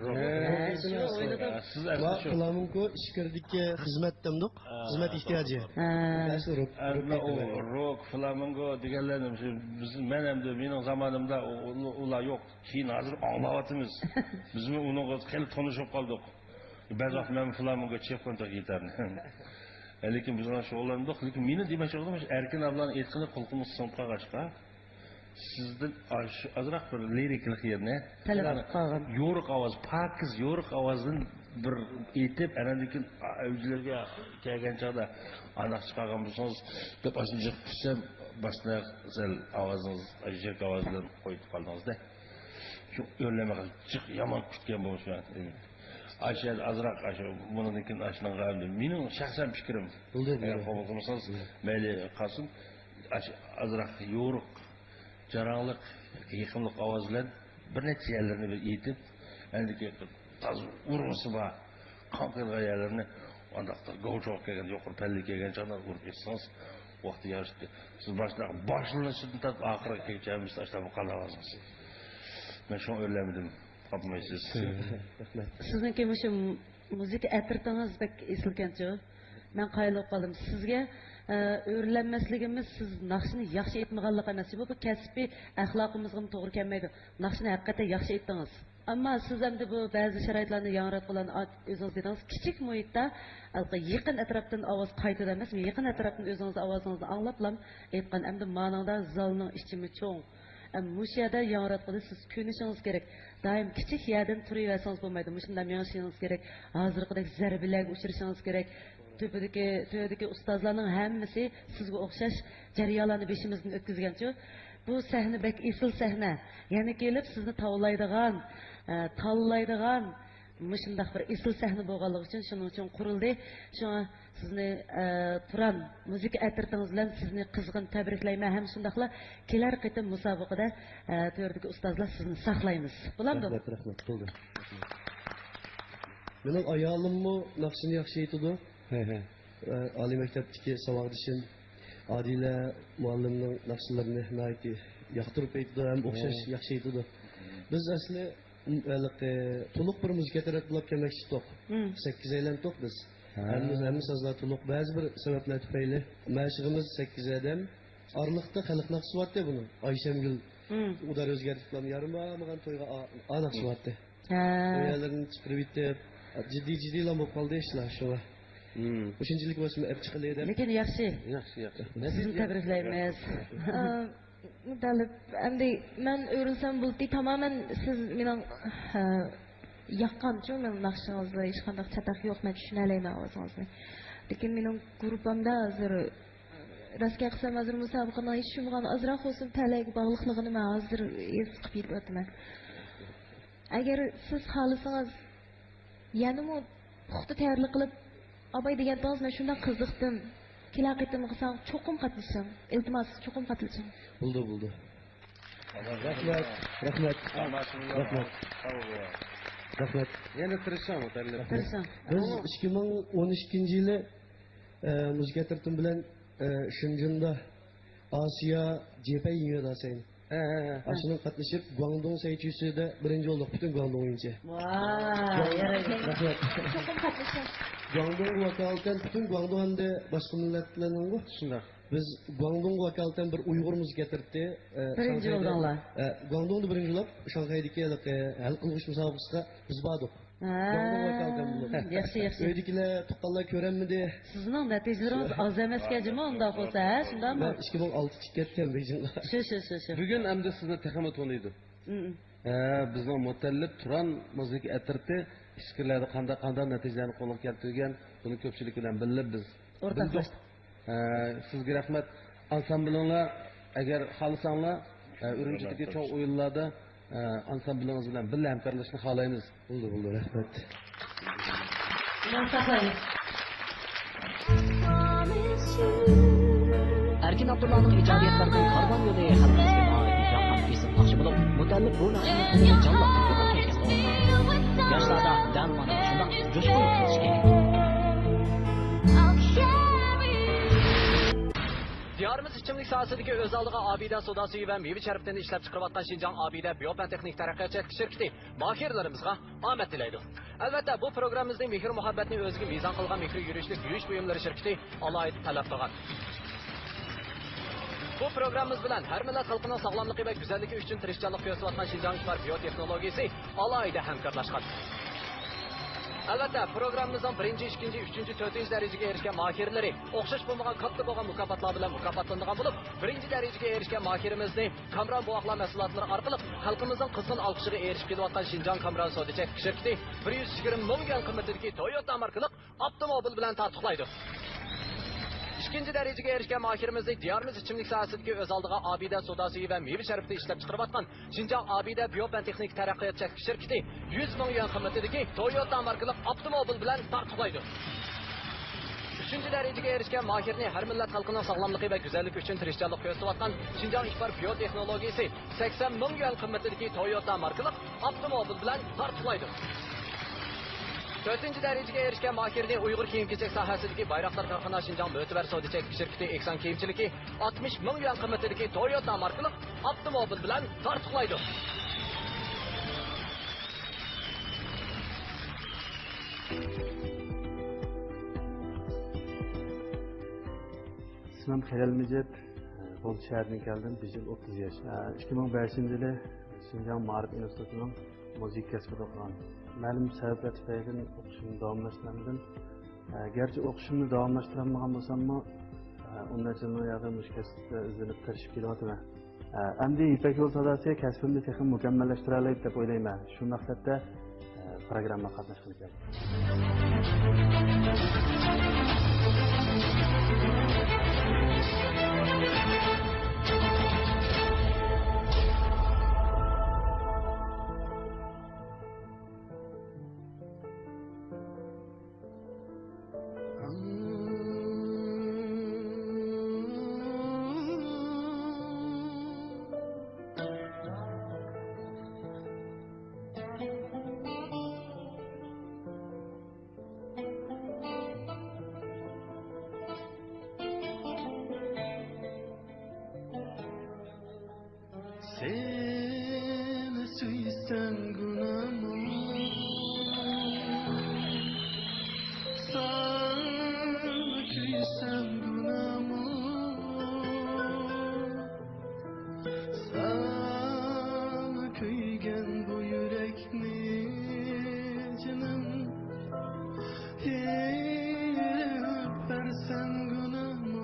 روك. ھە، ھە، شۇ ئويلىدىم. سىز ما ئەسلى شۇ. فلامېنكو ئىچكىرىدىكى خىزمەت دەمدۇق. ھە، خىزمەت ئېھتىياجى. ھە. ئەسلى روك. ئەمما روك ئۇ ئېيتىمەن. روك، فلامېنكو دېگەنلەرنى بىز، مەن ئەمدى مېنىڭ زامانىمدا ئۇ، ئۇ، ئۇلار يوق. كېيىن ھازىر ئاڭلاۋاتىمىز. بىزمۇ ئۇنىڭغا خېلى تونۇشۇپ قالدۇق. بەزى ۋاقىت مەن فلامېنكو چېلىپ قويدۇم گىتارنى. لېكىن بىز بۇلار شۇغۇللاندۇق. لېكىن مېنىڭ دېمەكچى بولغىنىم، مۇشۇ ئەركىن ئابلانىڭ ئېيتقىنى قۇلىقىمغا سىڭىپ قالغاچقا، سىزدىن ئاش-، ئازراق بىر لىرىكىلىق يېرىنى، تەلەپ قىلىپ قالغان. يورۇق ئاۋاز، پاكىز يورۇق ئاۋازدىن بىر ئېيتىپ، ئاندىن كېيىن ئەۋجىلەرگە كەلگەن چاغدا ئانداق چىقارغان بولسىڭىز دەپ، ئاشۇنى جىق كۈتسەم، باشتا سەل ئاۋازىڭىز، يىرىك ئاۋاز بىلەن قويۇپ قالدىڭىز-دە. شۇ ئۆرلەمەي قالدى. جىق يامان كۈتكەن بولۇش بىلەن. ئاشۇ يەردە ئازراق، ئاشۇ، بۇنىڭدىن كېيىن ئاشۇنىڭغا مېنىڭ شەخسەن پىكرىم. بولدى، بولدى. ئەگەر قوبۇل قىلمىسىڭىز، مەيلى قالسۇن. ئاشۇ ئازراق يورۇق، جاراڭلىق، يېقىملىق ئاۋاز بىلەن بىر نەچچە يەرلىرىنى بىر ئېيتىپ، ئەندىكى تازا ئۇرغۇسى بار، قان قىلغان يەرلىرىنى ئانداقتا گاۋچۇغا كەلگەن، يۇقىرى پەللىگە كەلگەن چاغدا ئۇرۇپ ئېيتسىڭىز، ۋاقتى يارىشىدۇ. سىز باشلاق-، باشلىنىشىدىن تارتىپ ئاخىرىغا كەلگۈچە ھەممىسى ئاشۇنداق بولۇپ قالىدىغان. مەن شۇڭا ئۆرلەمىدىم. قاپمايسىز. رەھمەت. سىزنىڭكى مۇشۇ مۇزىكا ئەترىتىڭىز بەك ئېسىلكەنچۇ؟ مەن قايىل بولۇپ قالدىم. سىزگە، ئە، ئۆرلەنمەسلىكىمىز سىز ناخشىنى ياخشى ئېيتمىغانلىقى ئەمەس. بۇ، بۇ كەسپىي ئەخلاقىمىزغىمۇ توغرا كەلمەيدۇ. ناخشىنى ھەقىقەتەن ياخشى ئېيتتىڭىز. ئەمما سىز ئەمدى بۇ بەزى شارائىتلارنى ياڭراتقۇلارنى ئات-، ئۆزىڭىز دېدىڭىز، كىچىك مۇھىتتا ھېلىقى يېقىن ئەتراپتىن ئاۋاز قايتىدۇ ئەمەسمۇ؟ يېقىن ئەتراپتىن ئۆزىڭىزنىڭ ئاۋازىڭىزنى ئاڭلاپلا ئېيتقان. ئەمدى مانىڭدا زالنىڭ ئىچىمۇ چوڭ. ئەم، مۇشۇ يەردە ياڭراتقۇدا سىز كۆنۈشىڭىز كېرەك. دائىم كىچىك يەردىن تۇرۇۋەرسىڭىز بولمايدۇ. مۇشۇنداق مېڭىشىڭىز كېرەك. ھازىرقىدەك زەربىلەرگە ئۇچرىشىڭىز كېرەك. تۆپىدىكى، تۆۋەندىكى ئۇستازلارنىڭ ھەممىسى سىزگە ئوخشاش جەريانلارنى بېشىمىزدىن ئۆتكۈزگەنچۇ. بۇ سەھنە بەك ئېسىل سەھنە. يەنە كېلىپ سىزنى تاۋلايدىغان، ئە، تاللايدىغان مۇشۇنداق بىر ئېسىل سەھنە بولغانلىقى ئۈچۈن شۇنىڭ ئۈچۈن قۇرۇلدى. شۇڭا سىزنى، ئە، تۇران مۇزىكا ئەترىتىڭىز بىلەن سىزنى قىزغىن تەبرىكلەيمەن ھەم شۇنداقلا كېلەر قېتىم مۇسابىقىدە، ئە، تۆردىكى ئۇستازلار سىزنى ساقلايمىز. بولامدۇ؟ رەھمەت، رەھمەت. بولدى. مېنىڭ ئايالىممۇ ناخشىنى ياخشى ئېيتىدۇ. ھە، ھە. ئە، ئالىي مەكتەپتىكى ساۋاقدىشىم ئادىلە مۇئەللىمنىڭ ناخشىلىرىنى ناھايىتى ياقتۇرۇپ ئېيتىدۇ ھەم ئوخشاش ياخشى ئېيتىدۇ. بىز ئەسلى، م، ھېلىقى تولۇق بىر مۇزىكا تەرەت بولاپ كەلمەكچى ئىدۇق. سەككىز ئەيلەندۇق بىز. ھەممە، ھەممە سازلار تولۇق. بەزى بىر سەۋەبلەر تۈپەيلى مەشىقىمىز سەككىز ئادەم. ئارىلىقتا خەلق ناخشىسى بارتى بۇنىڭ. ئايشەمگۈل ئۇدار ئۆزگەرتىپلا يارىمىغان تويغا ئا-، ئا ناخشىسى بارتى. ھە. ئۇ يەرلىرىنى چىقىرىۋېتىپ، جىددىي، جىددىيلا بولۇپ قالدى ئىشلار شۇڭا. ئۇشۇنچىلىك بولسىمۇ ئەپ چىقىلى دەپ. لېكىن ياخشى. ياخشى، ياخشى. سىزنى تەبرىكلەيمىز. ئە، مۇتەللىپ، ئەمدى مەن ئۆرۈلسەم بولدى، تامامەن سىز مېنىڭ، ئە، ياققانچۇ، مېنىڭ ناخشىڭىزدا ھېچقانداق چاتاق يوق، مەن چۈشىنەلەيمەن ئاۋازىڭىزنى. لېكىن مېنىڭ گۇرۇپپامدا ھازىر، راستىنى قىلسام، ھازىر مۇسابىقىنىڭ ھېچ شۇمىغان ئازراق بولسۇن پەلەيگە باغلىقلىقىنى مەن ھازىر ھېس قىلىپ يېتىۋاتىمەن. ئەگەر سىز خالىسىڭىز، يەنىمۇ پۇختا تەييارلىق قىلىپ، ئاباي دېگەنتىڭىز، مەن شۇنداق قىزىقتىم. كېلەر قېتىمغا ساڭا چوقۇم قاتنىشىڭ. ئىلتىماس، چوقۇم قاتنىشىڭ. بولدى، بولدى. رەھمەت، رەھمەت. رەھمەت. رەھمەت. يەنە تىرىشىڭ، مۇتەللىپ. رەھمەت. تىرىشىڭ. بىز ئىككى مىڭ ئون ئىككىنچى يىلى، ئە، مۇزىكا ئەترىتىم بىلەن، ئە، شېنجېندا ئاسىيا جېپەي يۈنيېن داسەن. ھە، ھە، ھە. ئاشۇنىڭ قاتنىشىپ، گۇاڭدۇڭ سەي چۈسىدە بىرىنچى بولدۇق، پۈتۈن گۇاڭدۇڭ بويىچە. ۋاي، يارايدۇ. رەھمەت. چوقۇم قاتنىشىڭ. گۇاڭدۇڭغا ۋاكالىتەن پۈتۈن گۇاڭدۇڭ ھەمدە باشقا مىللەتلەرنىڭغۇ. شۇنداق. بىز گۇاڭدۇڭغا ۋاكالىتەن بىر ئۇيغۇر مۇزىكا ئەترىتى، ئە، بىرىنچى شاڭخەيدە، بولدۇڭلار. ئە، گۇاڭدۇڭدا بىرىنچى بولۇپ، شاڭخەيدىكى ھېلىقى ھەل قىلغۇچ مۇسابىقىسىغا بىز باردۇق. ھە، گۇاڭدۇڭ ۋاكالىتەن بولۇپ. ياخشى، ياخشى. ئۆيدىكىلەر، تۇغقانلار كۆرەمدىكەن. سىزنىڭ نەتىجىلىرىڭىز ئاز ئەمەسكەن جۇمۇ، ئۇنداق بولسا، ھە، شۇنداقمۇ؟ مەن ئىككى مىڭ ئالتە چىقىپ كەتكەن بېيجىڭغا. شۇ، شۇ، شۇ، شۇ. بۈگۈن ئەمدى سىزنى تېخىمۇ تونۇيدۇ. ھە، بىزنىڭ مۇتەللىپ تۇران مۇزىكا ئەترىتى ئىچكىرىلەردە قانداق، قانداق نەتىجىلەرنى قولغا كەلتۈرگەن، بۇنى كۆپچىلىك بىلەن بىللە بىز ئورتاقلاشتۇق. بىلدۇق. ئە، سىزگە رەھمەت. ئانسامبىلىڭلار، ئەگەر خالىساڭلار، ئە، ئۈرۈمچىدىكى چوڭ ئويۇنلاردا، ئە، ئانسامبىلىڭىز بىلەن بىللە ھەمكارلىشىشنى خالايمىز. بولدى، بولدى، رەھمەت. ئەركىن ئابدۇللانىڭ ئىجادىيەتلىرىدىن كارۋان يولى خەلقىمىزگە ناھايىتى ياققان ئېسىل ناخشا بولۇپ، مۇتەللىپ بۇ ناخشىنى تولىمۇ جانلىق ئاڭلىتىپ كەلگەن. ياشلاردا دەل مانا شۇنداق جۇشقۇن يېتىلىشى كېرەك. دىيارىمىز ئىچىملىك ساھەسىدىكى ئۆز ئالدىغا ئابىدە سودا سۈيى ۋە مېۋە شەربىتىنى ئىشلەپچىقىرىۋاتقان شىنجاڭ ئابىدە بىيوپەن تېخنىك تەرەققىيات شىركىتى ماھىرلىرىمىزغا ئامەت تىلەيدۇ. ئەلۋەتتە، بۇ پروگراممىمىزنى مېھىر-مۇھەببەتنى ئۆزىگە مىزان قىلغان مېھرى يۈرۈشلۈك يۇيۇش بۇيۇملىرى شىركىتى ئالاھىدە تەلەپ قىلغان. بۇ پروگراممىمىز بىلەن ھەر مىللەت خەلقىنىڭ ساغلاملىقى ۋە گۈزەللىكى ئۈچۈن تىرىشچانلىق كۆرسىتىۋاتقان شىنجاڭ ئىشلار بىيو تېخنولوگىيىسى ئالاھىدە ھەمكارلاشقان. ئەلۋەتتە، پروگراممىمىزنىڭ بىرىنچى، ئىككىنچى، ئۈچىنچى، تۆتىنچى دەرىجىگە ئېرىشكەن ماھىرلىرى ئوخشاش بولمىغان كاتتا بولغان مۇكاپاتلار بىلەن مۇكاپاتلىنىدىغان بولۇپ، بىرىنچى دەرىجىگە ئېرىشكەن ماھىرىمىزنى كامران بوۋاقلار مەھسۇلاتلىرى ئارقىلىق خەلقىمىزنىڭ قىزغىن ئالقىشىغا ئېرىشىپ كېلىۋاتقان شىنجاڭ كامران سودا چەكلىك شىركىتى بىر يۈز يىگىرمە مىڭ يۈەن قىممىتىدىكى تويوتا ماركىلىق ئاپتوموبىل بىلەن تارتۇقلايدۇ. ئىككىنچى دەرىجىگە ئېرىشكەن ماھىرىمىزنى دىيارىمىز ئىچىملىك ساھەسىدىكى ئۆز ئالدىغا ئابىدە سودا سۈيى ۋە مېۋە شەربىتى ئىشلەپچىقىرىۋاتقان شىنجاڭ ئابىدە بىيوپەن تېخنىك تەرەققىيات چەكلىك شىركىتى يۈز مىڭ يۈەن قىممىتىدىكى تويوتا ماركىلىق ئاپتوموبىل بىلەن تارتۇقلايدۇ. ئۈچىنچى دەرىجىگە ئېرىشكەن ماھىرنى ھەر مىللەت خەلقىنىڭ ساغلاملىقى ۋە گۈزەللىكى ئۈچۈن تىرىشچانلىق كۆرسىتىۋاتقان شىنجاڭ ئىپار بىيو تېخنولوگىيىسى سەكسەن مىڭ يۈەن قىممىتىدىكى تويوتا ماركىلىق ئاپتوموبىل بىلەن تارتۇقلايدۇ. تۆتىنچى دەرىجىگە ئېرىشكەن ماھىرنى ئۇيغۇر كىيىم-كېچەك ساھەسىدىكى بايراقدار كارخانا شىنجاڭ مۆتىۋەر سودا چەكلىك شىركىتى ئېكسان كىيىمچىلىكى ئاتمىش مىڭ يۈەن قىممىتىدىكى تويوتا ماركىلىق ئاپتوموبىل بىلەن تارتۇقلايدۇ. ئىسمىم خېلىل مىجىت، غۇلجا شەھىرىدىن كەلدىم، بىر يىل ئوتتۇز ياش. ئىككى مىڭ بەشىنچى يىلى شىنجاڭ مائارىپ ئىنستىتۇتىنىڭ مۇزىكا كەسپىدە ئوقۇغان. مەلۇم سەۋەبلەر تۈپەيلىدىن ئوقۇشۇمنى داۋاملاشتۇرالمىدىم. ئە، گەرچە ئوقۇشۇمنى داۋاملاشتۇرالمىغان بولساممۇ، ئە، ئون نەچچە يىلنىڭ ياقى مۇشۇ كەسىپتە ئىزدىنىپ تىرىشىپ كېلىۋاتىمەن. ئە، ئەمدى يىپەك يولى ساداسى كەسپىمنى تېخىمۇ مۇكەممەللەشتۈرەلەي دەپ ئويلايمەن. شۇ مەقسەتتە، ئە، پروگراممىغا قاتناشقىلى كەلدىم. سېنى سۆيسەم گۇناھمۇ؟ ساڭا كۆيسەم گۇناھمۇ؟ ساڭا كۆيگەن بۇ يۈرەكنى جېنىم ئېلىپ بەرسەم گۇناھمۇ؟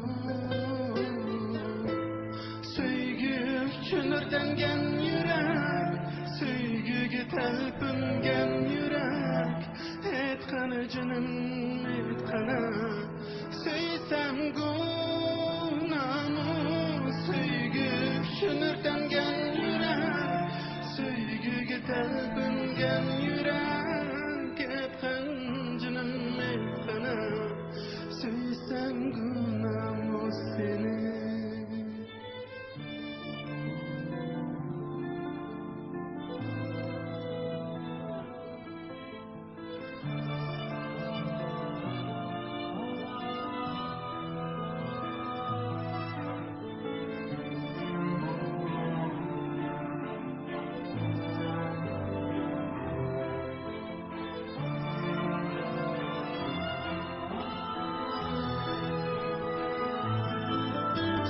سۆيگۈ ئۈچۈن ئۆرتەنگەن يۈرەك، سۆيگۈگە تەلپۈنگەن يۈرەك، ئېيتقىنا جېنىم، ئېيتقىنا، سۆيسەم گۇناھمۇ؟ سۆيگۈ ئۈچۈن ئۆرتەنگەن يۈرەك، سۆيگۈگە تەلپۈنگەن يۈرەك، ئېيتقىن جېنىم، ئېيتقىنا، سۆيسەم گۇناھمۇ سېنى؟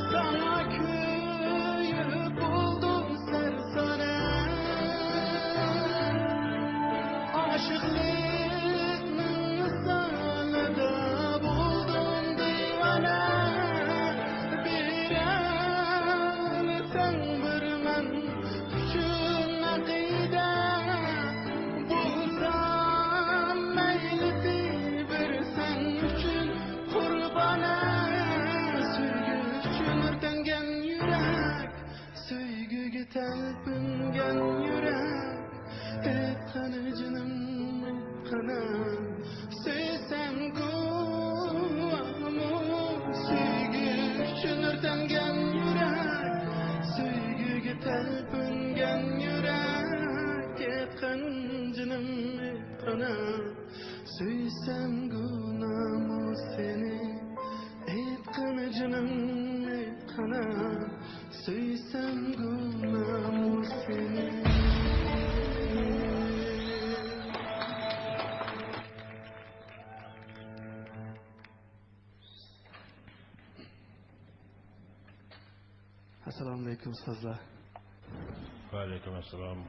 ساڭا كۆيۈپ بولدۇم سەرسانە، ئاشىقلىقنىڭ ۋىسالىدا بولدۇم دىۋانە. بېرەلىسەڭ بىر مەن ئۈچۈن ئەقىدە، بولسام مەيلىسى بىر سەن ئۈچۈن قۇربانە. سۆيگۈ ئۈچۈن ئۆرتەنگەن يۈرەك، سۆيگۈگە تەلپۈنگەن يۈرەك، ئېيتقىنا جېنىم، ئېيتقىنا، سۆيسەم گۇۋاھمۇ؟ سۆيگۈ ئۈچۈن ئۆرتەنگەن يۈرەك، سۆيگۈگە تەلپۈنگەن يۈرەك، ئېيتقىن جېنىم، ئېيتقىنا، سۆيسەم گۇناھمۇ سېنى؟ ئېيتقىنا جېنىم، ئېيتقىنا، سۆيسەم گۇناھمۇ سېنى؟ ئەسسالامۇئەلەيكۇم، ئۇستازلار. ۋەئەلەيكۇم ئەسسالام.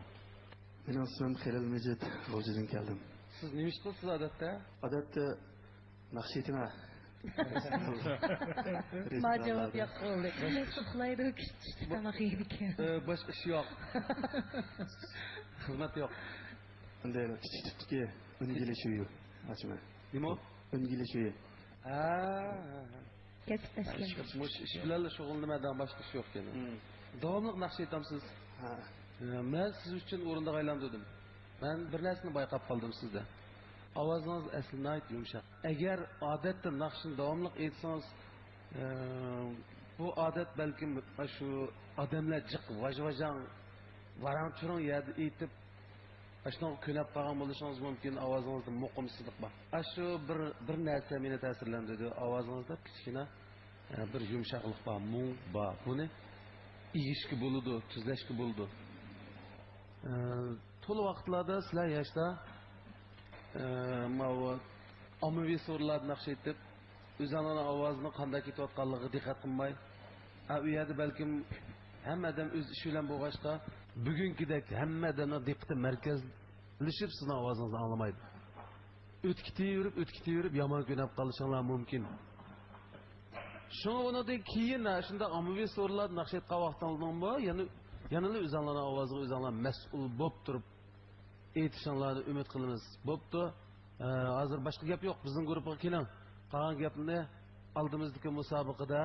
مېنىڭ ئىسمىم خېلىل مىجىت، غۇلجىدىن كەلدىم. سىز نېمە ئىش قىلىسىز ئادەتتە؟ ئادەتتە ناخشا ئېيتىمەن. ما جاۋاب ياق بولدى. ئۇخلايدۇ، كىشى چۈشتە تاماق يەيدىكەن. ئە، باشقا ئىش يوق. خىزمەت يوق. ئەمدى كىچىك تىپتىكى ئۈنگىلىشىۋى ئاچىمەن. نېمە ئۇ؟ ئۈنگىلىشىۋى. ھە، ھە، ھە. كەسىپلەشكەن. مۇشۇ ئىش بىلەنلا شۇغۇللىنىمەن، باشقا ئىش يوق يەنە. مم. داۋاملىق ناخشا ئېيتامسىز؟ ھە. ئە، مەن سىز ئۈچۈن ئورۇنداق ئايلاندۇردۇم. مەن بىر نەرسىنى بايقاپ قالدىم سىزدە. ئاۋازىڭىز ئەسلى ناھايىتى يۇمشاق. ئەگەر ئادەتتە ناخشىنى داۋاملىق ئېيتسىڭىز، ئە، بۇ ئادەت بەلكىم شۇ ئادەملەر جىق ۋاژ-ۋاژاڭ، ۋاراڭ-چۇرۇڭ يەردە ئېيتىپ، ئاشۇنىڭغا كۆنۈپ قالغان بولۇشىڭىز مۇمكىن، ئاۋازىڭىزدا مۇقىمسىزلىق بار. ئاشۇ بىر، بىر نەرسە مېنى تەسىرلەندۈردى. ئاۋازىڭىزدا كىچىككىنە، ئە، بىر يۇمشاقلىق بار، مۇڭ بار. بۇنى ئېگىشكە بولىدۇ، تۈزلەشكە بولىدۇ. ئە، تولا ۋاقىتلاردا سىلەر ياشتا، ئە، ماۋۇ ئاممىۋى سورۇنلاردا ناخشا ئېيتىپ، ئۆزۈڭلارنىڭ ئاۋازىنىڭ قانداق كېتىۋاتقانلىقىغا دىققەت قىلماي، ئا، ئۇ يەردە بەلكىم ھەممە ئادەم ئۆز ئىشى بىلەن بولغاچقا، بۈگۈنكىدەك ھەممە ئادەمنىڭ دىققىتى مەركەزلىشىپ سىزنىڭ ئاۋازىڭىزنى ئاڭلىمايدۇ. ئۆتۈپ كېتىۋېرىپ، ئۆتۈپ كېتىۋېرىپ يامان كۆنۈپ قالىشىڭلار مۇمكىن. شۇڭا بۇنىڭدىن كېيىن شۇنداق ئاممىۋى سورۇنلاردا ناخشا ئېيتقان ۋاقتىڭلارمۇ يەنە، يەنىلا ئۆزۈڭلارنىڭ ئاۋازىغا ئۆزۈڭلار مەسئۇل بولۇپ تۇرۇپ ئېيتىشىڭلارنى ئۈمىد قىلىمىز. بوپتۇ. ئە، ھازىر باشقا گەپ يوق. بىزنىڭ گۇرۇپپىغا كېلىڭ. قالغان گەپنى ئالدىمىزدىكى مۇسابىقىدە،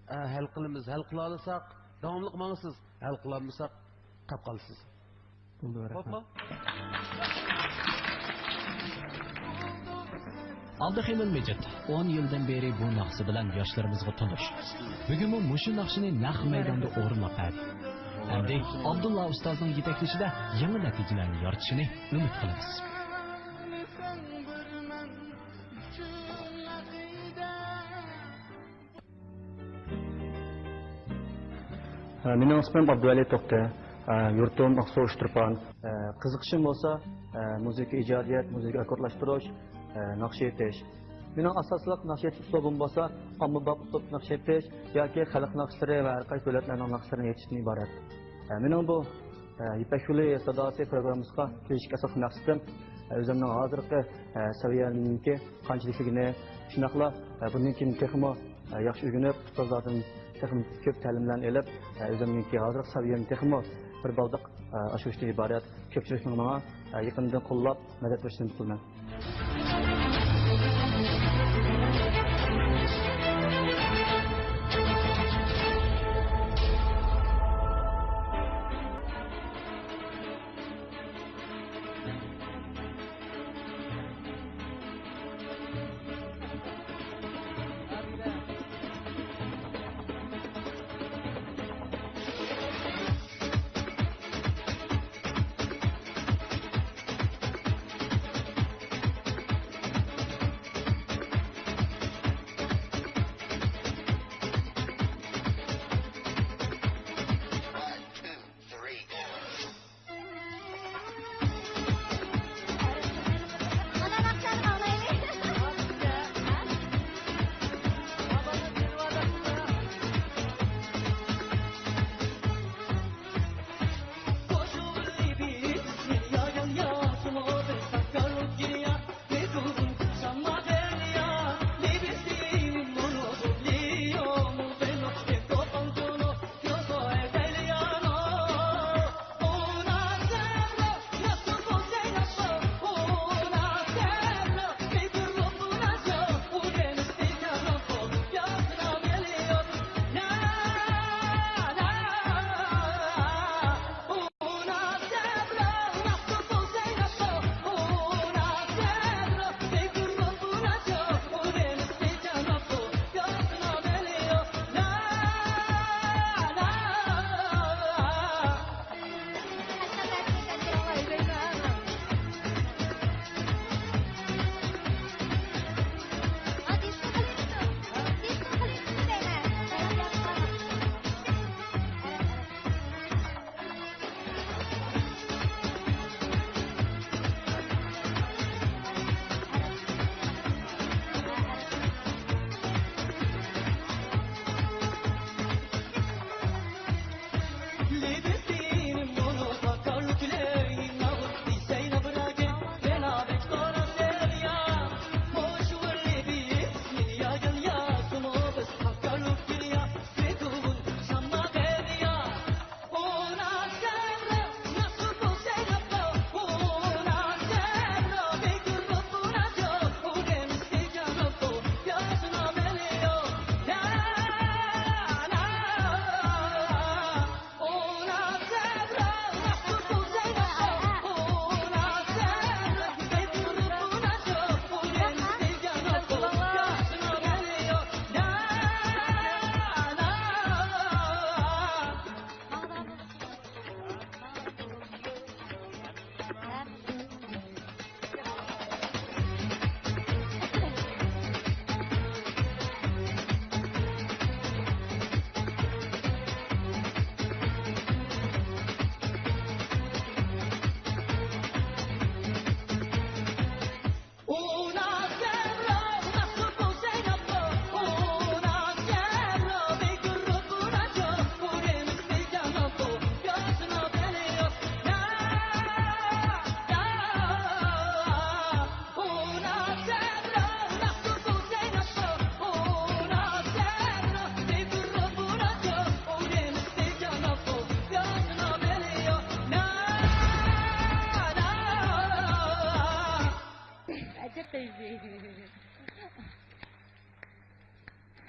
ئە، ھەل قىلىمىز. ھەل قىلالىساق، داۋاملىق ماڭىسىز. ھەل قىلالمىساق، قاپ قالىسىز. بولدى، رەھمەت. خوپمۇ؟ ئابدۇخېلىل مىجىت ئون يىلدىن بېرى بۇ ناخشا بىلەن ياشلىرىمىزغا تونۇش. بۈگۈنمۇ مۇشۇ ناخشىنى نەق مەيداندا ئورۇنلاپ بەردى. ئەمدى ئابدۇللا ئۇستازنىڭ يېتەكلىشىدە يېڭى نەتىجىلەرنى يارىتىشىنى ئۈمىد قىلىمىز. مېنىڭ ئىسمىم ئابدۇۋەلى توختى. يۇرتۇم ئاقسۇ ئۇچتۇرپان. قىزىقىشىم بولسا مۇزىكا ئىجادىيەت، مۇزىكا ئاككوردلاشتۇرۇش، ناخشا ئېيتىش. مېنىڭ ئاساسلىق ناخشا ئېيتىش ئۇسلۇبۇم بولسا ئاممىباب ئۇسلۇبتا ناخشا ئېيتىش ياكى خەلق ناخشىلىرى ۋە ھەر قايسى دۆلەتلەرنىڭ ناخشىلىرىنى ئېيتىشتىن ئىبارەت. مېنىڭ بۇ يىپەك يولى ساداسى پروگراممىسىغا كېلىشكە ئاساسلىق مەقسىتىم ئۆزۈمنىڭ ھازىرقى سەۋىيەمنىڭكى قانچىلىكلىكىنى، شۇنداقلا بۇندىن كېيىن تېخىمۇ ياخشى ئۆگىنىپ، ئۇستازلاردىن تېخىمۇ كۆپ تەلىملەرنى ئېلىپ، ئۆزۈمنىڭكى ھازىرقى سەۋىيەمنى تېخىمۇ بىر بالداق ئاشۇرۇشتىن ئىبارەت. كۆپچىلىكنىڭ ماڭا يېقىندىن قوللاپ، مەدەت بېرىشىنى ئۈمىد قىلىمەن.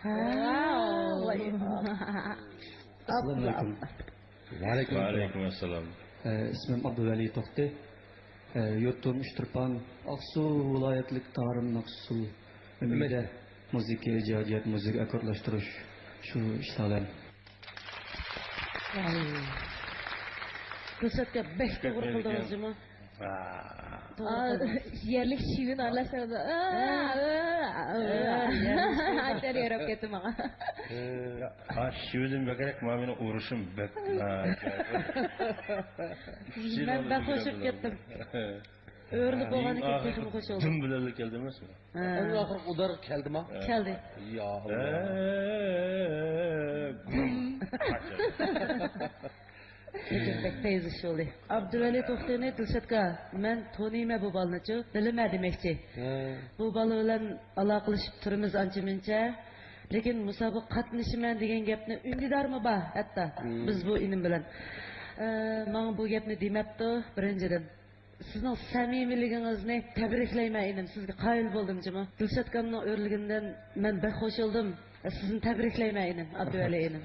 ۋاۋ. ئەسسالامۇ ئەلەيكۇم. ۋەئەلەيكۇم ئەسسالام. ئە، ئىسمىم ئابدۇۋەلى توختى. ئە، يۇرتۇم ئۇچتۇرپان، ئاقسۇ ۋىلايەتلىك تارىم ناخشىسۇل ئۆمىكىدە مۇزىكا ئىجادىيەت، مۇزىكا ئاككوردلاشتۇرۇش، شۇ ئىشلار بىلەن. دىلشاتكا بەك توغرا قىلدىڭىز جۇمۇ. ئا. توغرا قىلدىڭىز. يەرلىك شېۋىن ئارىلاشتۇرىدۇ. ئا، ئا، ئا، ئا. ئاچار ياراپ كەتتى ماڭا. ئا، شېۋىدىن بەكرەك مانا مېنىڭ ئۇرۇشۇم بەك. مەن بەك خوش بولۇپ كەتتىم. ئۆرۈلۈپ بولغاندىن كېيىن تېخىمۇ خوش بولدۇم. دۈم بىلەن كەلدى ئەمەسمۇ؟ ھە. ئەڭ ئاخىرقى ئۇدار كەلدىما؟ كەلدى. يا ئاللا. لېكىن بەك پەيزى شۇ بولدى. ئابدۇۋەلى توختىنى، دىلشاتكا، مەن تونۇيمەن بۇ بالىنىچۇ، بىلىمەن دېمەكچى. ھە. بۇ بالا بىلەن ئالاقىلىشىپ تۇرىمىز ئانچە مۇنچە. لېكىن مۇسابىقىگە قاتنىشىمەن دېگەن گەپنى ئۈندىدارمۇ بار ھەتتا. مم. بىز بۇ ئىنىم بىلەن. ئە، ماڭا بۇ گەپنى دېمەپتۇ، بىرىنچىدىن. سىزنىڭ سەمىمىيلىكىڭىزنى تەبرىكلەيمەن، ئىنىم. سىزگە قايىل بولدۇم جۇمۇ. دىلشاتكامنىڭ ئۆرلىگىنىدىن مەن بەك خوش بولدۇم. سىزنى تەبرىكلەيمەن، ئىنىم. ئابدۇۋەلى ئىنىم.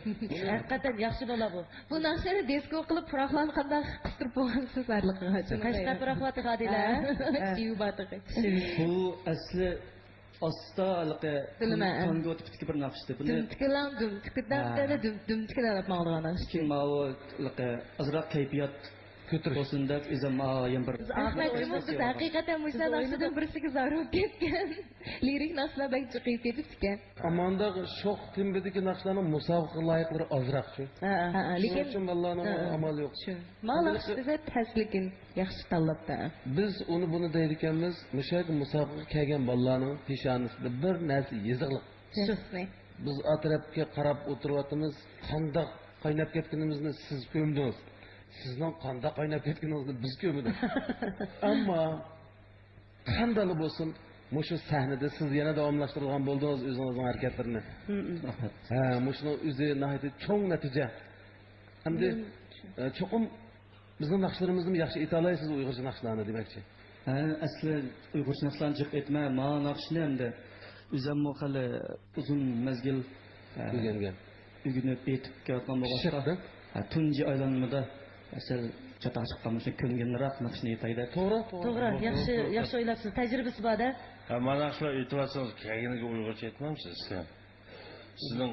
ھەقىقەتەن ياخشى بالا بۇ. بۇ ناخشىنى دىسكو قىلىپ، پۇراقلارنى قانداق قىستۇرۇپ بولغانسىز ھەرلىقىغا؟ قەشقەر پۇراقلار تېخى دېلە. ھە. شىۋ بار تېخى. بۇ ئەسلى ئاستا ھېلىقى بىلىمەن. تانگو تىپىدىكى بىر ناخشىدى. بۇنى دۈم تىكىلاڭ، دۈم تىكىدام، ھە. دەدە، دۈم، دۈم تىكىدام دەپ ماڭىدىغان ناخشا. كېيىن ماۋۇ ھېلىقى ئازراق كەيپىيات كۆتۈرۈش بولسۇن دەپ، ئۆزۈم ماۋۇ يەنە بىر ئەخمەت جۇمۇ، سىز ھەقىقەتەن مۇشۇ ناخشىدىن بىرسىگە زار بولۇپ كەتكەن. لىرىك ناخشىلار بەك جىقىيىپ كېتىپتىكەن. ئاماندا شوخ تېمىدىكى ناخشىلارنىڭ مۇسابىقە لايىقلىرى ئازراقچۇ. ھە، ھە، ھە، لېكىن شۇنىڭ ئۈچۈن بالىلارنىڭ ھە، ھە. ئامالى يوق. شۇ. ماڭا ناخشا دېسە تەس، لېكىن ياخشى تاللاپتۇ. بىز ئۇنى بۇنى دەيدىكەنمىز، مۇشۇ يەردە مۇسابىقىگە كەلگەن بالىلارنىڭ پېشانىسىدا بىر نەرسە يېزىقلىق. شۇسنى. بىز ئا تەرەپكە قاراپ ئولتۇرۇۋاتىمىز، قانداق قايناپ كەتكىنىمىزنى سىز كۆمدىڭىز. سىزنىڭ قانداق قايناپ كەتكىنىڭىزنى بىز كۆمدۇق. ئەمما قانداقلا بولسۇن، مۇشۇ سەھنىدە سىز يەنە داۋاملاشتۇرىدىغان بولدىڭىز ئۆزىڭىزنىڭ ھەرىكەتلىرىنى. مم. رەھمەت. ھە، مۇشۇنىڭ ئۆزى ناھايىتى چوڭ نەتىجە. ئەمدى، مم. ئە، چوقۇم بىزنىڭ ناخشىلىرىمىزنىمۇ ياخشى ئېيتالايسىز ئۇيغۇرچە ناخشىلارنى دېمەكچى. ھە، ئەسلى ئۇيغۇرچە ناخشىلارنى جىق ئېيتمەن، مانا ناخشىنى ئەمدى ئۆزۈممۇ خېلى ئۇزۇن مەزگىل، ئە، ئۆگەنگەن. ئۆگىنىپ ئېيتىپ كېلىۋاتقان بولغاچقا، پىشىقتى. ھە، تۇنجى ئايلانمىدا سەل چاتاق چىققان بولسا كۆنگەنرەك ناخشىنى ئېيتاي دەپ. توغرا، توغرا. توغرا، ياخشى، ياخشى ئويلاپسىز. تەجرىبىسى بار-دە. ھە، مانا شۇلار ئېيتىۋاتسىڭىز، كەينىگە ئۇيغۇرچە ئېيتمامسىز؟ سىزنىڭ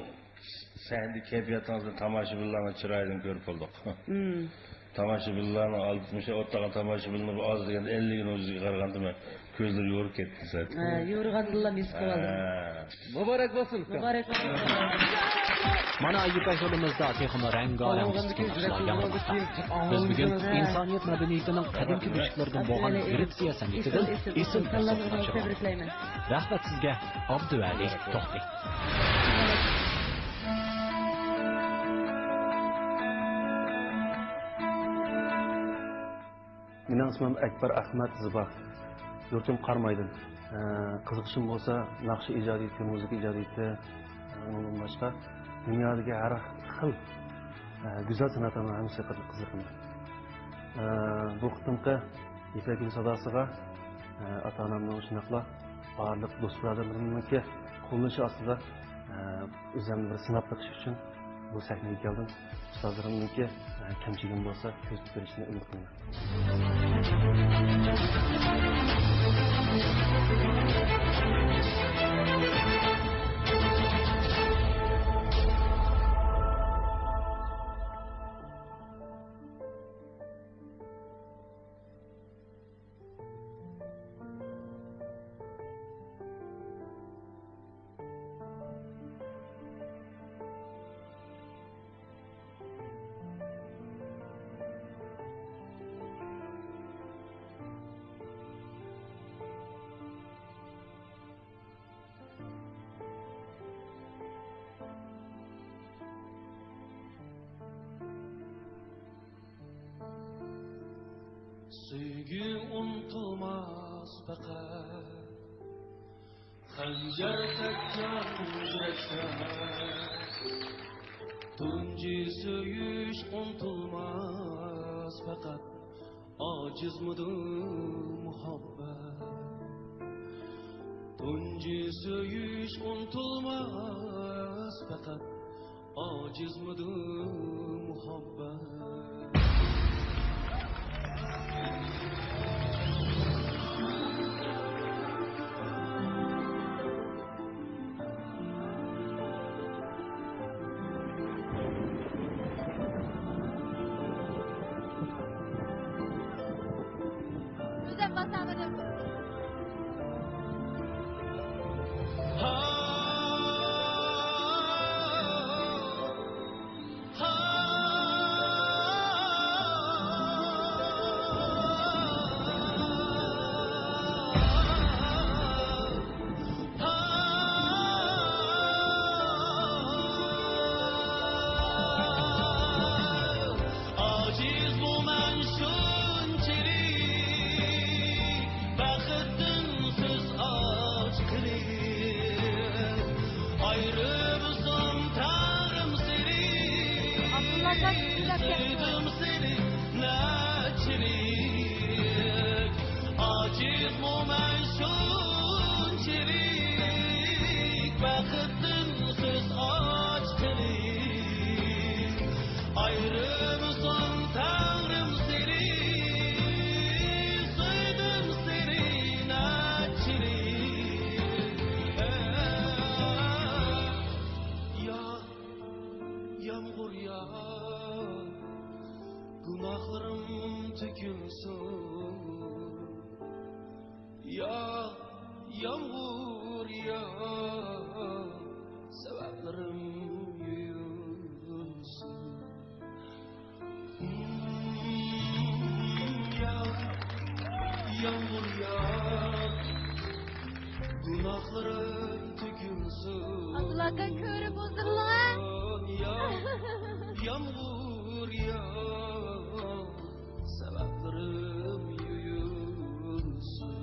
سەھنىدىكى كەيپىياتىڭىزنى تاماشىبىنلارنىڭ چىرايىدىن كۆرۈپ بولدۇق. مم. تاماشىبىنلارنىڭ ئالدىدا مۇشۇ ئولتۇرغان تاماشىبىنلار ئاز دېگەندە، ئەللىكىنىڭ يۈزىگە قارىغاندا مەن كۆزلىرى يورۇپ كەتتى سەل. ھە، يورۇغاندىنلا ھېس قىلىۋالدىم. ھە. مۇبارەك بولسۇن، ئۇكام. مۇبارەك بولسۇن. مانا، يىپەك يولىمىزدا تېخىمۇ رەڭگارەڭ ئىچكى ناخشىلار ياڭرىماقتا. بىز بۈگۈن ئىنسانىيەت مەدەنىيىتىنىڭ قەدىمكى بۆشۈكلىرىدىن بولغان گرېتسىيە سەنئىتىدىن ئېسىل تەسىرلەرنى ئۇچۇرغان. رەھمەت سىزگە، ئابدۇۋەلى توختى. مېنىڭ ئىسمىم ئەكبەر ئەخمەت زىبا. يۇرتۇم قارامايدىن. ئە، قىزىقىشىم بولسا ناخشا ئىجادىيىتى، مۇزىكا ئىجادىيىتى، ئۇنىڭدىن باشقا دۇنيادىكى ھەر خىل، ئە، گۈزەل سەنئەتلەرنىڭ ھەممىسىگە قىزىقىمەن. ئە، بۇ قېتىمقى يىپەك يولى ساداسىغا، ئە، ئاتا-ئانامنىڭ، شۇنداقلا بارلىق دوست-بۇرادەرلىرىمنىڭكى قوللىشى ئاستىدا، ئە، ئۆزۈمنى بىر سىناپ بېقىش ئۈچۈن بۇ سەھنىگە كەلدىم. ئۇستازلىرىمنىڭكى، ئە، كەمچىلىكىم بولسا تۈزىتىپ بېرىشىنى ئۈمىد قىلىمەن. سۆيگۈ ئۇنتۇلماس پەقەت، خەنجەردەك جان يۈرەكتە. تۇنجى سۆيۈش ئۇنتۇلماس پەقەت، ئاجىزمىدۇ مۇھەببەت؟ تۇنجى سۆيۈش ئۇنتۇلماس. پەقەت ئاجىزمىدۇ مۇھەببەت؟ ئۆزۈم باسامىدىم. ئاجىزمۇ مەن شۇنچىلىك، بەختتىن سۆز ئاچقىلى. ئايرىمسام تەڭرىم سېنى، ئابدۇللا ئاكا، سۆيدۈم سېنى نەچچىلىك. ئاجىزمۇ مەن شۇنچىلىك، بەختتىن سۆز ئاچقىلى. ئايرىمسام تەڭرىم سېنى، سۆيدۈم سېنى نەچچىلىك. يا يامغۇر يا، گۇناھلىرىم تۆكۈلسۇن. يا يامغۇر يا، سەۋەبلىرىم يۇيۇلسۇن. يا يامغۇر يا، گۇناھلىرىم تۆكۈلسۇن. ئابدۇللا ئاكا، كۆرۈپ ئولتۇرۇڭ. يا يامغۇر يا، سەۋەبلىرىم يۇيۇلسۇن،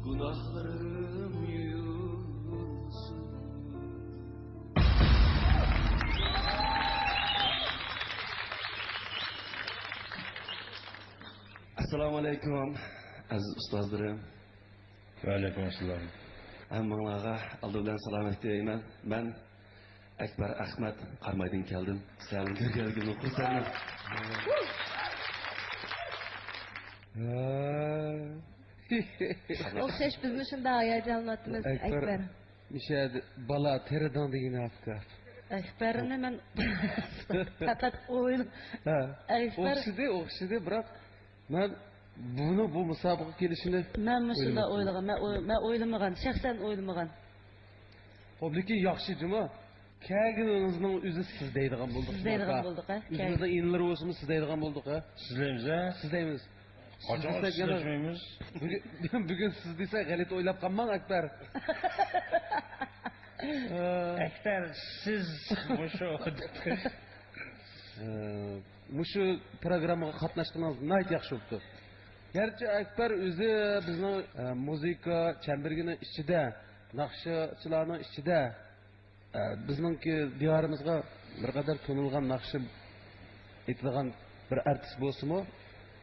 گۇناھلىرىم يۇيۇلسۇن. ئەسسالامۇ ئەلەيكۇم، ئەزىز ئۇستازلىرىم. ۋەئەلەيكۇم ئەسسالام. ھەممىڭلارغا ئالدى بىلەن سالامەتلىك تىلەيمەن. مەن ئەكبەر ئەخمەت، قارامايدىن كەلدىم. سىلەرنى كۆرگەنلىكىمدىن خۇرسەنمەن. ئوخشاش، بىزمۇ شۇنداق ھاياجانلىنىۋاتىمىز، ئەكبەر. ئەكبەر. مۇشۇ يەردە بالا تېرىدىڭ دېگىنى ھەقىقەت. ئەكبەرنى مەن پەقەت ئويل-، ھە. ئەكبەر. ئوخشىدى، ئوخشىدى، بىراق مەن بۇنى، بۇ مۇسابىقىگە كېلىشىنى مەنمۇ شۇنداق ئويلىمىدىم. ئويلىغان. مەن ئوي-، مەن ئويلىمىغان، شەخسەن ئويلىمىغان. لېكىن ياخشى جۇمۇ. كەلگىنىڭىزنىڭ ئۆزى سىز دەيدىغان بولدۇق. سىز دەيدىغان بولدۇق، ھە؟ ئۆزىمىزنىڭ ئىنىلىرى بولسىمۇ سىز دەيدىغان بولدۇق، ھە؟ سىزلەيمىز، ھە؟ سىزلەيمىز. قاچان سىزلەشمەيمىز؟ بۈگۈن، بۈگۈن سىز دېسە غەلىتە ئويلاپ قالماڭ، ئەكبەر. ئەكبەر، سىز مۇشۇ، ئە، مۇشۇ پروگراممىغا قاتناشقىنىڭىز ناھايىتى ياخشى بوپتۇ. گەرچە ئەكبەر ئۆزى بىزنىڭ، ئە، مۇزىكا چەمبىرىكىنىڭ ئىچىدە، ناخشىچىلارنىڭ ئىچىدە، ئە، بىزنىڭكى دىيارىمىزغا بىر قەدەر تونۇلغان ناخشا ئېيتىدىغان بىر ئارتىس بولسىمۇ،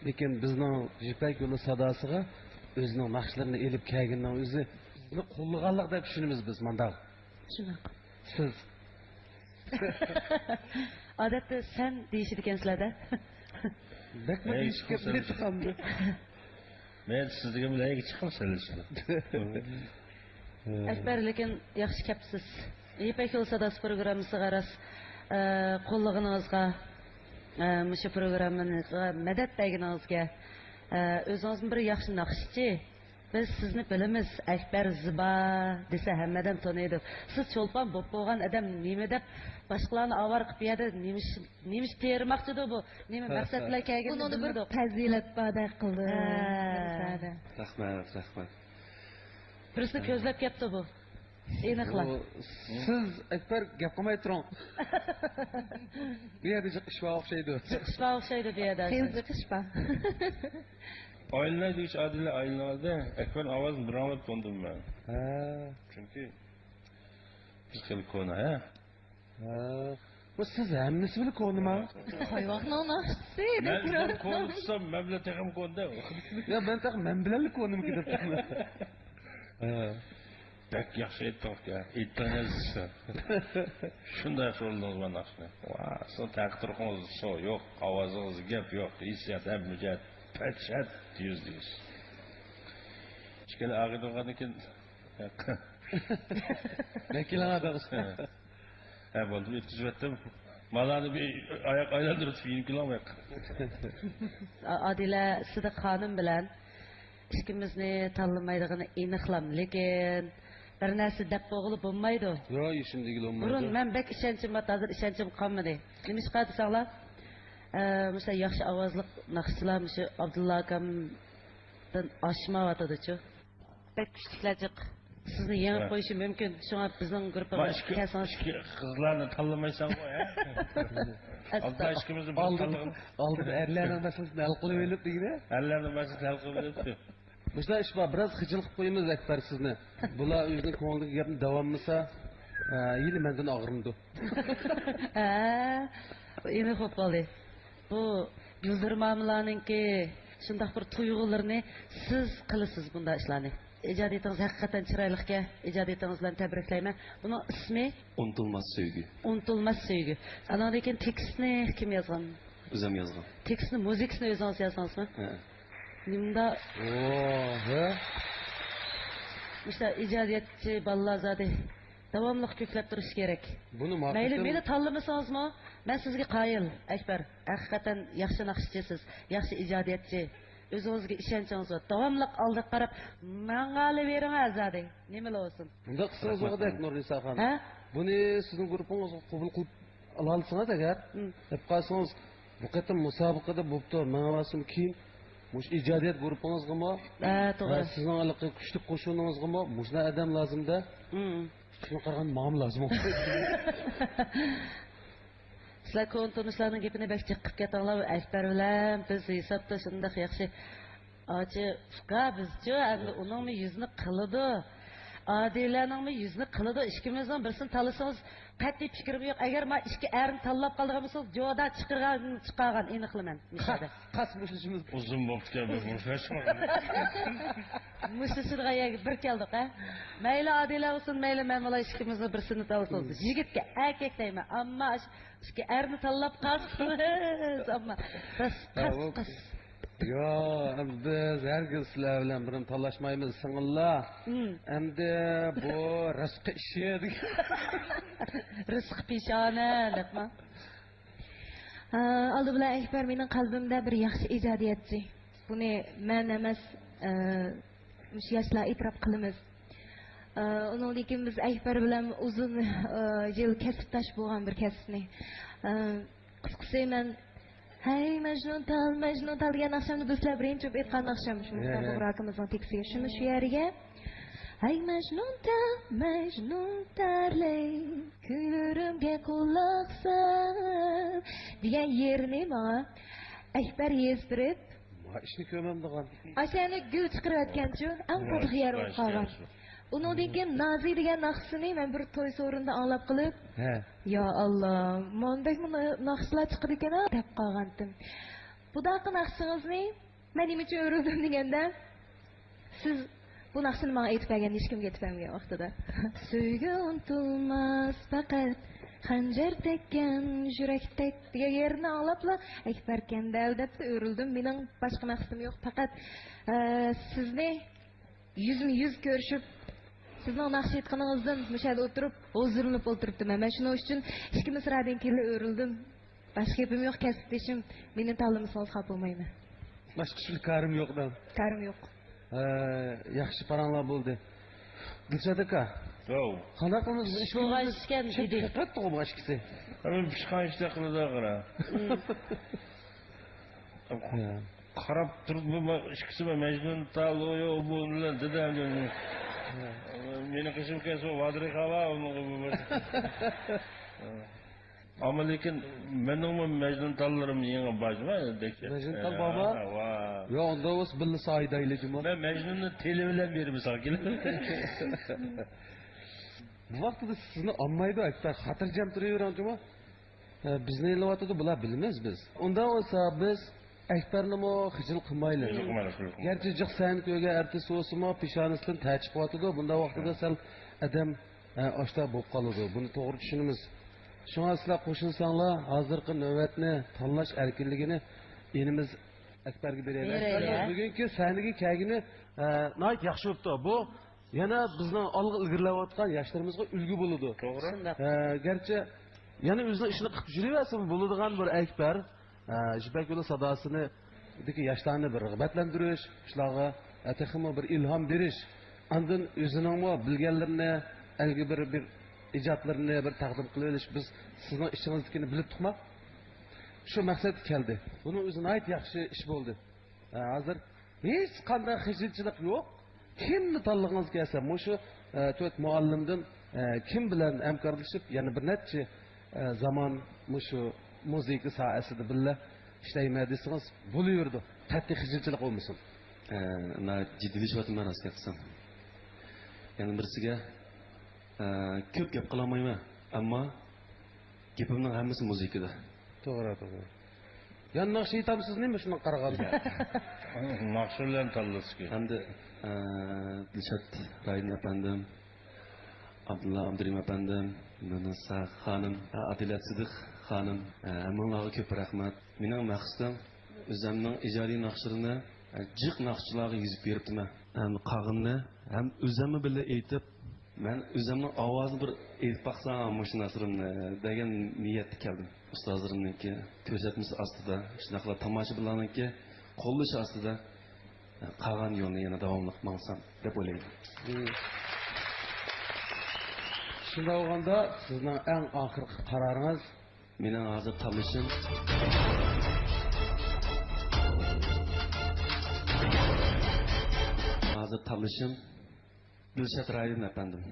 لېكىن بىزنىڭ يىپەك يولى ساداسىغا ئۆزىنىڭ ناخشىلىرىنى ئېلىپ كەلگىنىنىڭ ئۆزى بىزنى قوللىغانلىق دەپ چۈشىنىمىز بىز مانداق. شۇنداق. سىز. ئادەتتە سەن دېيىشىدىكەنسىلەر دە. بەكمۇ ئەي، دېيىشكە چىقىڭ سەن. مېنى چىقامدۇ؟ مەن سىز دېگەن بىلەن ئەيگە چىقىڭ سەن. ئەكبەر، لېكىن ياخشى كەپسىز. يىپەك يولى ساداسى پروگراممىسىغا راست، ئە، قوللىغىنىڭىزغا، ئە، مۇشۇ پروگراممىغا مەدەت بەرگىنىڭىزگە، ئە، ئۆزىڭىزمۇ بىر ياخشى ناخشىچى. بىز سىزنى بىلىمىز، ئەكبەر زىبا دېسە ھەممە ئادەم تونۇيدۇ. سىز چولپان بوپ بولغان ئادەم نېمە دەپ باشقىلارنى ئاۋارە قىلىپ بۇ يەردە نېمە ئىش، نېمە ئىش تېرىماقچىدۇ بۇ؟ نېمە ھە، مەقسەت ھە. بىلەن كەلگىنىنى بىلمىدۇق. بۇنىڭدا بىر پەزىلەت باردەك قىلدى. ھە. رەھمەت، رەھمەت. بىرسىنى كۆزلەپ كەپتۇ بۇ. ئېنىقلا. بۇ سىز، ئەكبەر، گەپ قىلماي تۇرۇڭ. بۇ يەردە جىق ئىش بار ئوخشايدۇ. جىق ئىش بار ئوخشايدۇ بۇ يەردە. خېلى جىق ئىش بار. ئايلىناي دېگۈچە ئادىلە ئايلىنالدى. ئەكبەرنىڭ ئاۋازىنى بىر ئاڭلاپ كۆندۈم مەن. ھە. چۈنكى بىز خېلى كونا، ھە؟ ھە. بۇ سىز ھەممىسى بىلەن كونىما؟ ھايۋاقنىڭ ناخشىسى دەپ مەن تۇرىدۇ. كونا تۇتسام، مەن بىلەن تېخىمۇ كونا. يا، مەن تېخى مەن بىلەنلا كونىمىكىن دەپ تۇرىمەن. ھە. بەك ياخشى ئېيتتىڭ ئۇكا. ئېيتتىڭ يەنە سىز. شۇنداق ياخشى ئورۇندىڭىز مانا ناخشىنى. ۋا، سىزنىڭ تەقدىر قۇرۇقىڭىزدا سو يوق، ئاۋازىڭىزدا گەپ يوق، ھېسسىيات ھەممە جەھەت پەتشەت يۈزدە يۈز. ئىككىلى ئاغىنە بولغاندىن كېيىن. ۋەكىلىڭ ئاداقىسى. ھە، بولدى، يەتكۈزۈۋەتتىم. مالارنى بىر ئاياق ئايلاندۇرۇپ يېنىپ كېلىڭ. ئادىلە سىدىق خانىم بىلەن ئىككىمىزنى تاللىمايدىغىنى ئېنىقلام، لېكىن بىر نەرسە دەپ بولغىلى بولمايدۇ. ياق، ئىشىم دېگىلى بولمايدۇ. بۇرۇن مەن بەك ئىشەنچىم بار، ھازىر ئىشەنچىم قالمىدى. نېمىشقا دېسەڭلار، ئە، مۇشۇ ياخشى ئاۋازلىق ناخشىچىلار مۇشۇ ئابدۇللا ئاكامدىن ئاشمايۋاتىدۇچۇ. بەك كۈچلۈكلەر جىق. سىزنى يېڭىپ قويۇشى مۇمكىن. شۇڭا بىزنىڭ گۇرۇپپىغا كەلسىڭىز. ئىككى قىزلارنى تاللىمايسەنغۇ، ھە؟ ئالدىدا ئىككىمىزنى بىر تاللىغىن. ئالدىدا ئەرلەرنىڭ مەسىلىسىنى ھەل قىلىۋېلىپ دېگىنە. ئەرلەرنىڭ مەسىلىسىنى ھەل قىلىۋېلىپتۇ. مۇشۇنداق ئىش بار، بىراز خىجىل قىلىپ قويىمىز ئەكبەر سىزنى. بۇلار ئۆزىنىڭ كۆڭلىدىكى گەپنى دەۋالمىسا، ھېلى مەندىن ئاغرىنىدۇ. ھە، ئېنىق بولۇپ قالدى. بۇ يۇلدۇرمامىلارنىڭكى شۇنداق بىر تۇيغۇلىرىنى سىز قىلىسىز بۇنداق ئىشلارنى. ئىجادىيىتىڭىز ھەقىقەتەن چىرايلىقكەن، ئىجادىيىتىڭىز بىلەن تەبرىكلەيمەن. بۇنىڭ ئىسمى ئۇنتۇلماس سۆيگۈ. ئۇنتۇلماس سۆيگۈ. ئاناندىن كېيىن تېكىستنى كىم يازغان؟ ئۆزۈم يازغان. تېكىستنى، مۇزىكىسىنى ئۆزىڭىز يازغانسىزمۇ؟ ھە. نېمىدا؟ ئوھە. مۇشۇنداق ئىجادىيەتچى بالىلار زادى داۋاملىق كۆكلەپ تۇرۇشى كېرەك. بۇنى مەيلى، مېنى تاللىمىسىڭىزمۇ، مەن سىزگە قايىل، ئەكبەر. ھەقىقەتەن ياخشى ناخشىچىسىز، ياخشى ئىجادىيەتچى. ئۆزىڭىزگە ئىشەنچىڭىز بار. داۋاملىق ئالدىغا قاراپ ماڭالىۋېرىڭ، زادى. نېمىلا بولسۇن. بۇنداق قىلسىڭىز بولغۇدەك، نۇرنىساخان. ھە؟ بۇنى سىزنىڭ گۇرۇپپىڭىزغا قوبۇل قىلىپ ئالالىسىڭىز ئەگەر، دەپ قالسىڭىز، بۇ قېتىم مۇسابىقىدە بوپتۇ، مېڭىۋالسىمۇ كېيىن مۇشۇ ئىجادىيەت گۇرۇپپىڭىزغىمۇ، ھە، توغرا، ھە، سىزنىڭ ھېلىقى كۈچلۈك قوشۇنىڭىزغىمۇ مۇشۇنداق ئادەم لازىم-دە. شۇنىڭغا قارىغاندا ماڭىمۇ لازىم. سىلەر كونا تونۇشلارنىڭ گېپىنى بەك جىق قىلىپ كەتتىڭلار. ئەكبەر بىلەن بىز ھېسابتا شۇنداق ياخشى ئاچا ئۇكا بىزچۇ، ئەمدى ئۇنىڭمۇ يۈزىنى قىلىدۇ، ئادىلەنىڭمۇ يۈزىنى قىلىدۇ. ئىككىمىزنىڭ بىرسىنى تاللىسىڭىز، قەتئىي پىكرىم يوق. ئەگەر ما ئىككى ئەرنى تاللاپ قالىدىغان بولسىڭىز، جودا چىقىرغان، چىقارغان ئېنىقلىمەن. قاس، قاس مۇشتلىشىمىز. ئۇزۇن بوپتىكەن بىز مۇشتلاشمىغان. مۇشتلىشىدىغان يەرگە بىر كەلدۇق، ھە؟ مەيلى ئادىلە بولسۇن، مەيلى مەن بولاي، ئىككىمىزنىڭ بىرسىنى تاللىسىڭىز. يىگىتكە، ئەركەك دەيمەن، ئەمما ئىككى ئەرنى تاللاپ قالسىڭىز، ئەمما راست، قاس، قاس. يا، ئەمدى بىز ھەرگىز سىلەر بىلەن بىرنى تاللاشمايمىز، سىڭىللار. ئەمدى بۇ رىزقى ئىشى دېگەن. رىزقى پېشانە دەپما. ئالدى بىلەن ئەكبەر مېنىڭ قەلبىمدە بىر ياخشى ئىجادىيەتچى. بۇنى مەن ئەمەس، ئە، مۇشۇ ياشلار ئېتىراپ قىلىمىز. ئە، ئۇنىڭدىن كېيىن بىز ئەكبەر بىلەن ئۇزۇن، ئە، يىل كەسىپداش بولغان بىر كەسىپنى. ئە، قىسقىسى، مەن ھەي مەجنۇن تال، مەجنۇن تال دېگەن ناخشامنى بىز بىلەن بىرىنچى بولۇپ ئېيتقان ناخشام شۇ مۇستاپا ئاكىمىزنىڭ تېكىستىگە. شۇنى شۇ يەرگە، ھەي مەجنۇن تال، مەجنۇن تالەي، كۈيلىرىمگە قۇلاق سال دېگەن يېرىنى ماڭا ئەكبەر يېزدۇرۇپ، ما ئىشنى كۆرمەمدىغان. ئاشۇ يەرنى گۈل چىقىرىۋەتكەنچۇ، ئەڭ تاتلىق يەر بولۇپ قالغان. ئۇنىڭدىن كېيىن نازى دېگەن ناخشىسىنى مەن بىر توي سورۇنىدا ئاڭلاپ قېلىپ، ھە، يا ئاللا، مۇنداقمۇ ناخشىلار چىقىدىكەن-ھە دەپ قالغانتىم. بۇداقى ناخشىڭىزنى مەن نېمە ئۈچۈن ئۆرۈلدۈم دېگەندە، سىز بۇ ناخشىنى ماڭا ئېيتىپ بەرگەن، ھېچكىمگە ئېيتىپ بەرمىگەن ۋاقتىدا. سۆيگۈ ئۇنتۇلماس پەقەت، خەنجەر تەگكەن يۈرەكتەك دېگەن يېرىنى ئاڭلاپلا، ئەكبەركەن دەل دەپلا ئۆرۈلدۈم. مېنىڭ باشقا مەقسىتىم يوق، پەقەت، ئە، سىزنى يۈزمۇ يۈز كۆرۈشۈپ، سىزنىڭ ناخشا ئېيتقىنىڭىزدىن مۇشۇ يەردە ئولتۇرۇپ، ھۇزۇرلىنىپ ئولتۇرۇپتىمەن. مەن شۇنىڭ ئۈچۈن ئىككى مىسرادىن كېيىنلا ئۆرۈلدۈم. باشقا گېپىم يوق، كەسىپدىشىم، مېنى تاللىمىسىڭىز خاپا بولمايمەن. باشقا شۇ كارىم يوق دەڭ. كارىم يوق. ھە، ياخشى پاراڭلار بولدى. دىلشات ئاكا. ياۋ. قانداق قىلىمىز؟ ئىش بولغان ئىككىمىز ئىكەن، دېدى. چېقىپ كەتتىغۇ بۇ ئىككىسى. ھە، بىر پىشقان ئىشلار قىلىدۇ، قارا. ھە. قاراپ تۇرۇپ، بۇ، بۇ ئىككىسى بىر مەجنۇن تال، ئۇ، يو، بۇ بىلەن دېدى. مېنىڭ قېشىمغا كەلسە، ۋادىرى خالا، ئۇنىڭغا بۇ، بۇ. ئەمما لېكىن مېنىڭمۇ مەجنۇن تاللىرىم يېڭى بار، دەك. مەجنۇن تال بارمۇ؟ ھە، ۋا. يا، ئۇندا بولسا بىللە سايىدايلى جۇمۇ. مەن مەجنۇننى تېلى بىلەن بېرىمەن ساڭا كېلىپ. بۇ ۋاقتىدا سىزنى ئالمايدۇ، ئەكبەر. خاتىرجەم تۇرۇۋېرىڭ جۇمۇ. ھە، بىزنى ئېلىۋاتىدۇ، بۇلار بىلىمىز بىز. ئۇنداق بولسا بىز ئەكبەرنىمۇ خىجىل قىلمايلى. خىجىل قىلمايلى، خىجىل قىلمايلى. گەرچە جىق سەھنە كۆرگەن ئارتىس بولسىمۇ، پېشانىسىدىن تەر چىقىۋاتىدۇ. بۇنداق ۋاقتىدا سەل ئادەم، ئە، ئاشتا بولۇپ قالىدۇ. بۇنى توغرا چۈشىنىمىز. شۇڭا سىلەر قوشۇلساڭلار، ھازىرقى نۆۋەتنى تاللاش ئەركىنلىكىنى ئىنىمىز ئەكبەرگە بېرەيلى. بېرەيلى. ئەكبەر بۈگۈنكى سەھنىگە كەلگىنى، ئە، ناھايىتى ياخشى بوپتۇ. بۇ يەنە بىزنىڭ ئالغا ئىلگىرىلەۋاتقان ياشلىرىمىزغا ئۈلگە بولىدۇ. توغرا. شۇنداق. ئە، گەرچە يەنە ئۆزىنىڭ ئىشىنى قىلىپ يۈرۈۋەرسىمۇ بولىدىغان بىر ئەكبەر، ئە، يىپەك يولى ساداسىنىدىكى ياشلارنى بىر رىغبەتلەندۈرۈش، شۇلارغا، ئە، تېخىمۇ بىر ئىلھام بېرىش، ئاندىن ئۆزىنىڭمۇ بىلگەنلىرىنى، ئەلگە بىر، بىر ئىجادلىرىنى بىر تەقدىم قىلىۋېلىش، بىز سىزنىڭ ئىشىڭىزدىكىنى بىلىپ تۇقماق، شۇ مەقسەتكە كەلدى. بۇنىڭ ئۆزى ناھايىتى ياخشى ئىش بولدى. ئە، ھازىر ھېچقانداق خىجىلچىلىق يوق. كىمنى تاللىغىڭىز كەلسە، مۇشۇ، ئە، تۆت مۇئەللىمدىن، ئە، كىم بىلەن ھەمكارلىشىپ، يەنە بىر نەچچە، ئە، زامان مۇشۇ مۇزىكا ساھەسىدە بىللە ئىشلەيمەن دېسىڭىز، بولۇۋېرىدۇ. قەتئىي خىجىلچىلىق بولمىسۇن. ئە، ناھايىتى جىددىيلىشىۋاتىمەن، راست گەپ قىلسام. يەنە بىرسىگە، ئە، كۆپ گەپ قىلالمايمەن، ئەمما گېپىمنىڭ ھەممىسى مۇزىكىدا. توغرا، توغرا. يەنە ناخشا ئېيتامسىز نېمە شۇنىڭغا قارىغاندا؟ ناخشىلارنى تاللىسىكى. ھەمدە، ئە، دىلشات رايدىن ئەپەندىم، ئابدۇللا ئابدۇرېھىم ئەپەندىم، مۇنىسا خانىم، ئادىلە سىدىق خانىم، ئە، ھەممىڭلارغا كۆپ رەھمەت. مېنىڭ مەقسىتىم، ئۆزۈمنىڭ ئىجادىي ناخشىلىرىنى، ئە، جىق ناخشىچىلارغا يېزىپ بېرىپتىمەن. ھەم قالغىنىنى ھەم ئۆزۈممۇ بىللە ئېيتىپ، مەن ئۆزۈمنىڭ ئاۋازىنى بىر ئېيتىپ باقسام مۇشۇ ناخشىلىرىمنى دېگەن نىيەتتە كەلدىم. ئۇستازلىرىمنىڭكى كۆرسەتمىسى ئاستىدا، شۇنداقلا تاماشىبىنلارنىڭكى قوللىشى ئاستىدا قالغان يولنى يەنە داۋاملىق ماڭسام دەپ ئويلايمەن. شۇنداق بولغاندا سىزنىڭ ئەڭ ئاخىرقى قارارىڭىز؟ مېنىڭ ھازىر تاللىشىم، ھازىر تاللىشىم دىلشات رايدىن ئەپەندىم.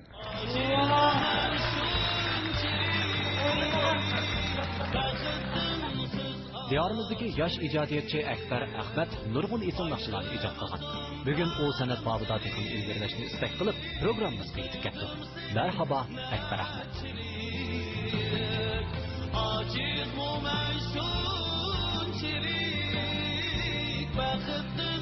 دىيارىمىزدىكى ياش ئىجادىيەتچى ئەكبەر ئەخمەت نۇرغۇن ئېسىل ناخشىلارنى ئىجاد قىلغان. بۈگۈن ئۇ سەنئەت بابىدا تېخىمۇ ئىلگىرىلەشنى ئىستەك قىلىپ، پروگراممىمىزغا يېتىپ كەپتۇ. مەرھابا، ئەكبەر ئەخمەت. ئاجىزمۇ مەن شۇنچىلىك، بەختتىن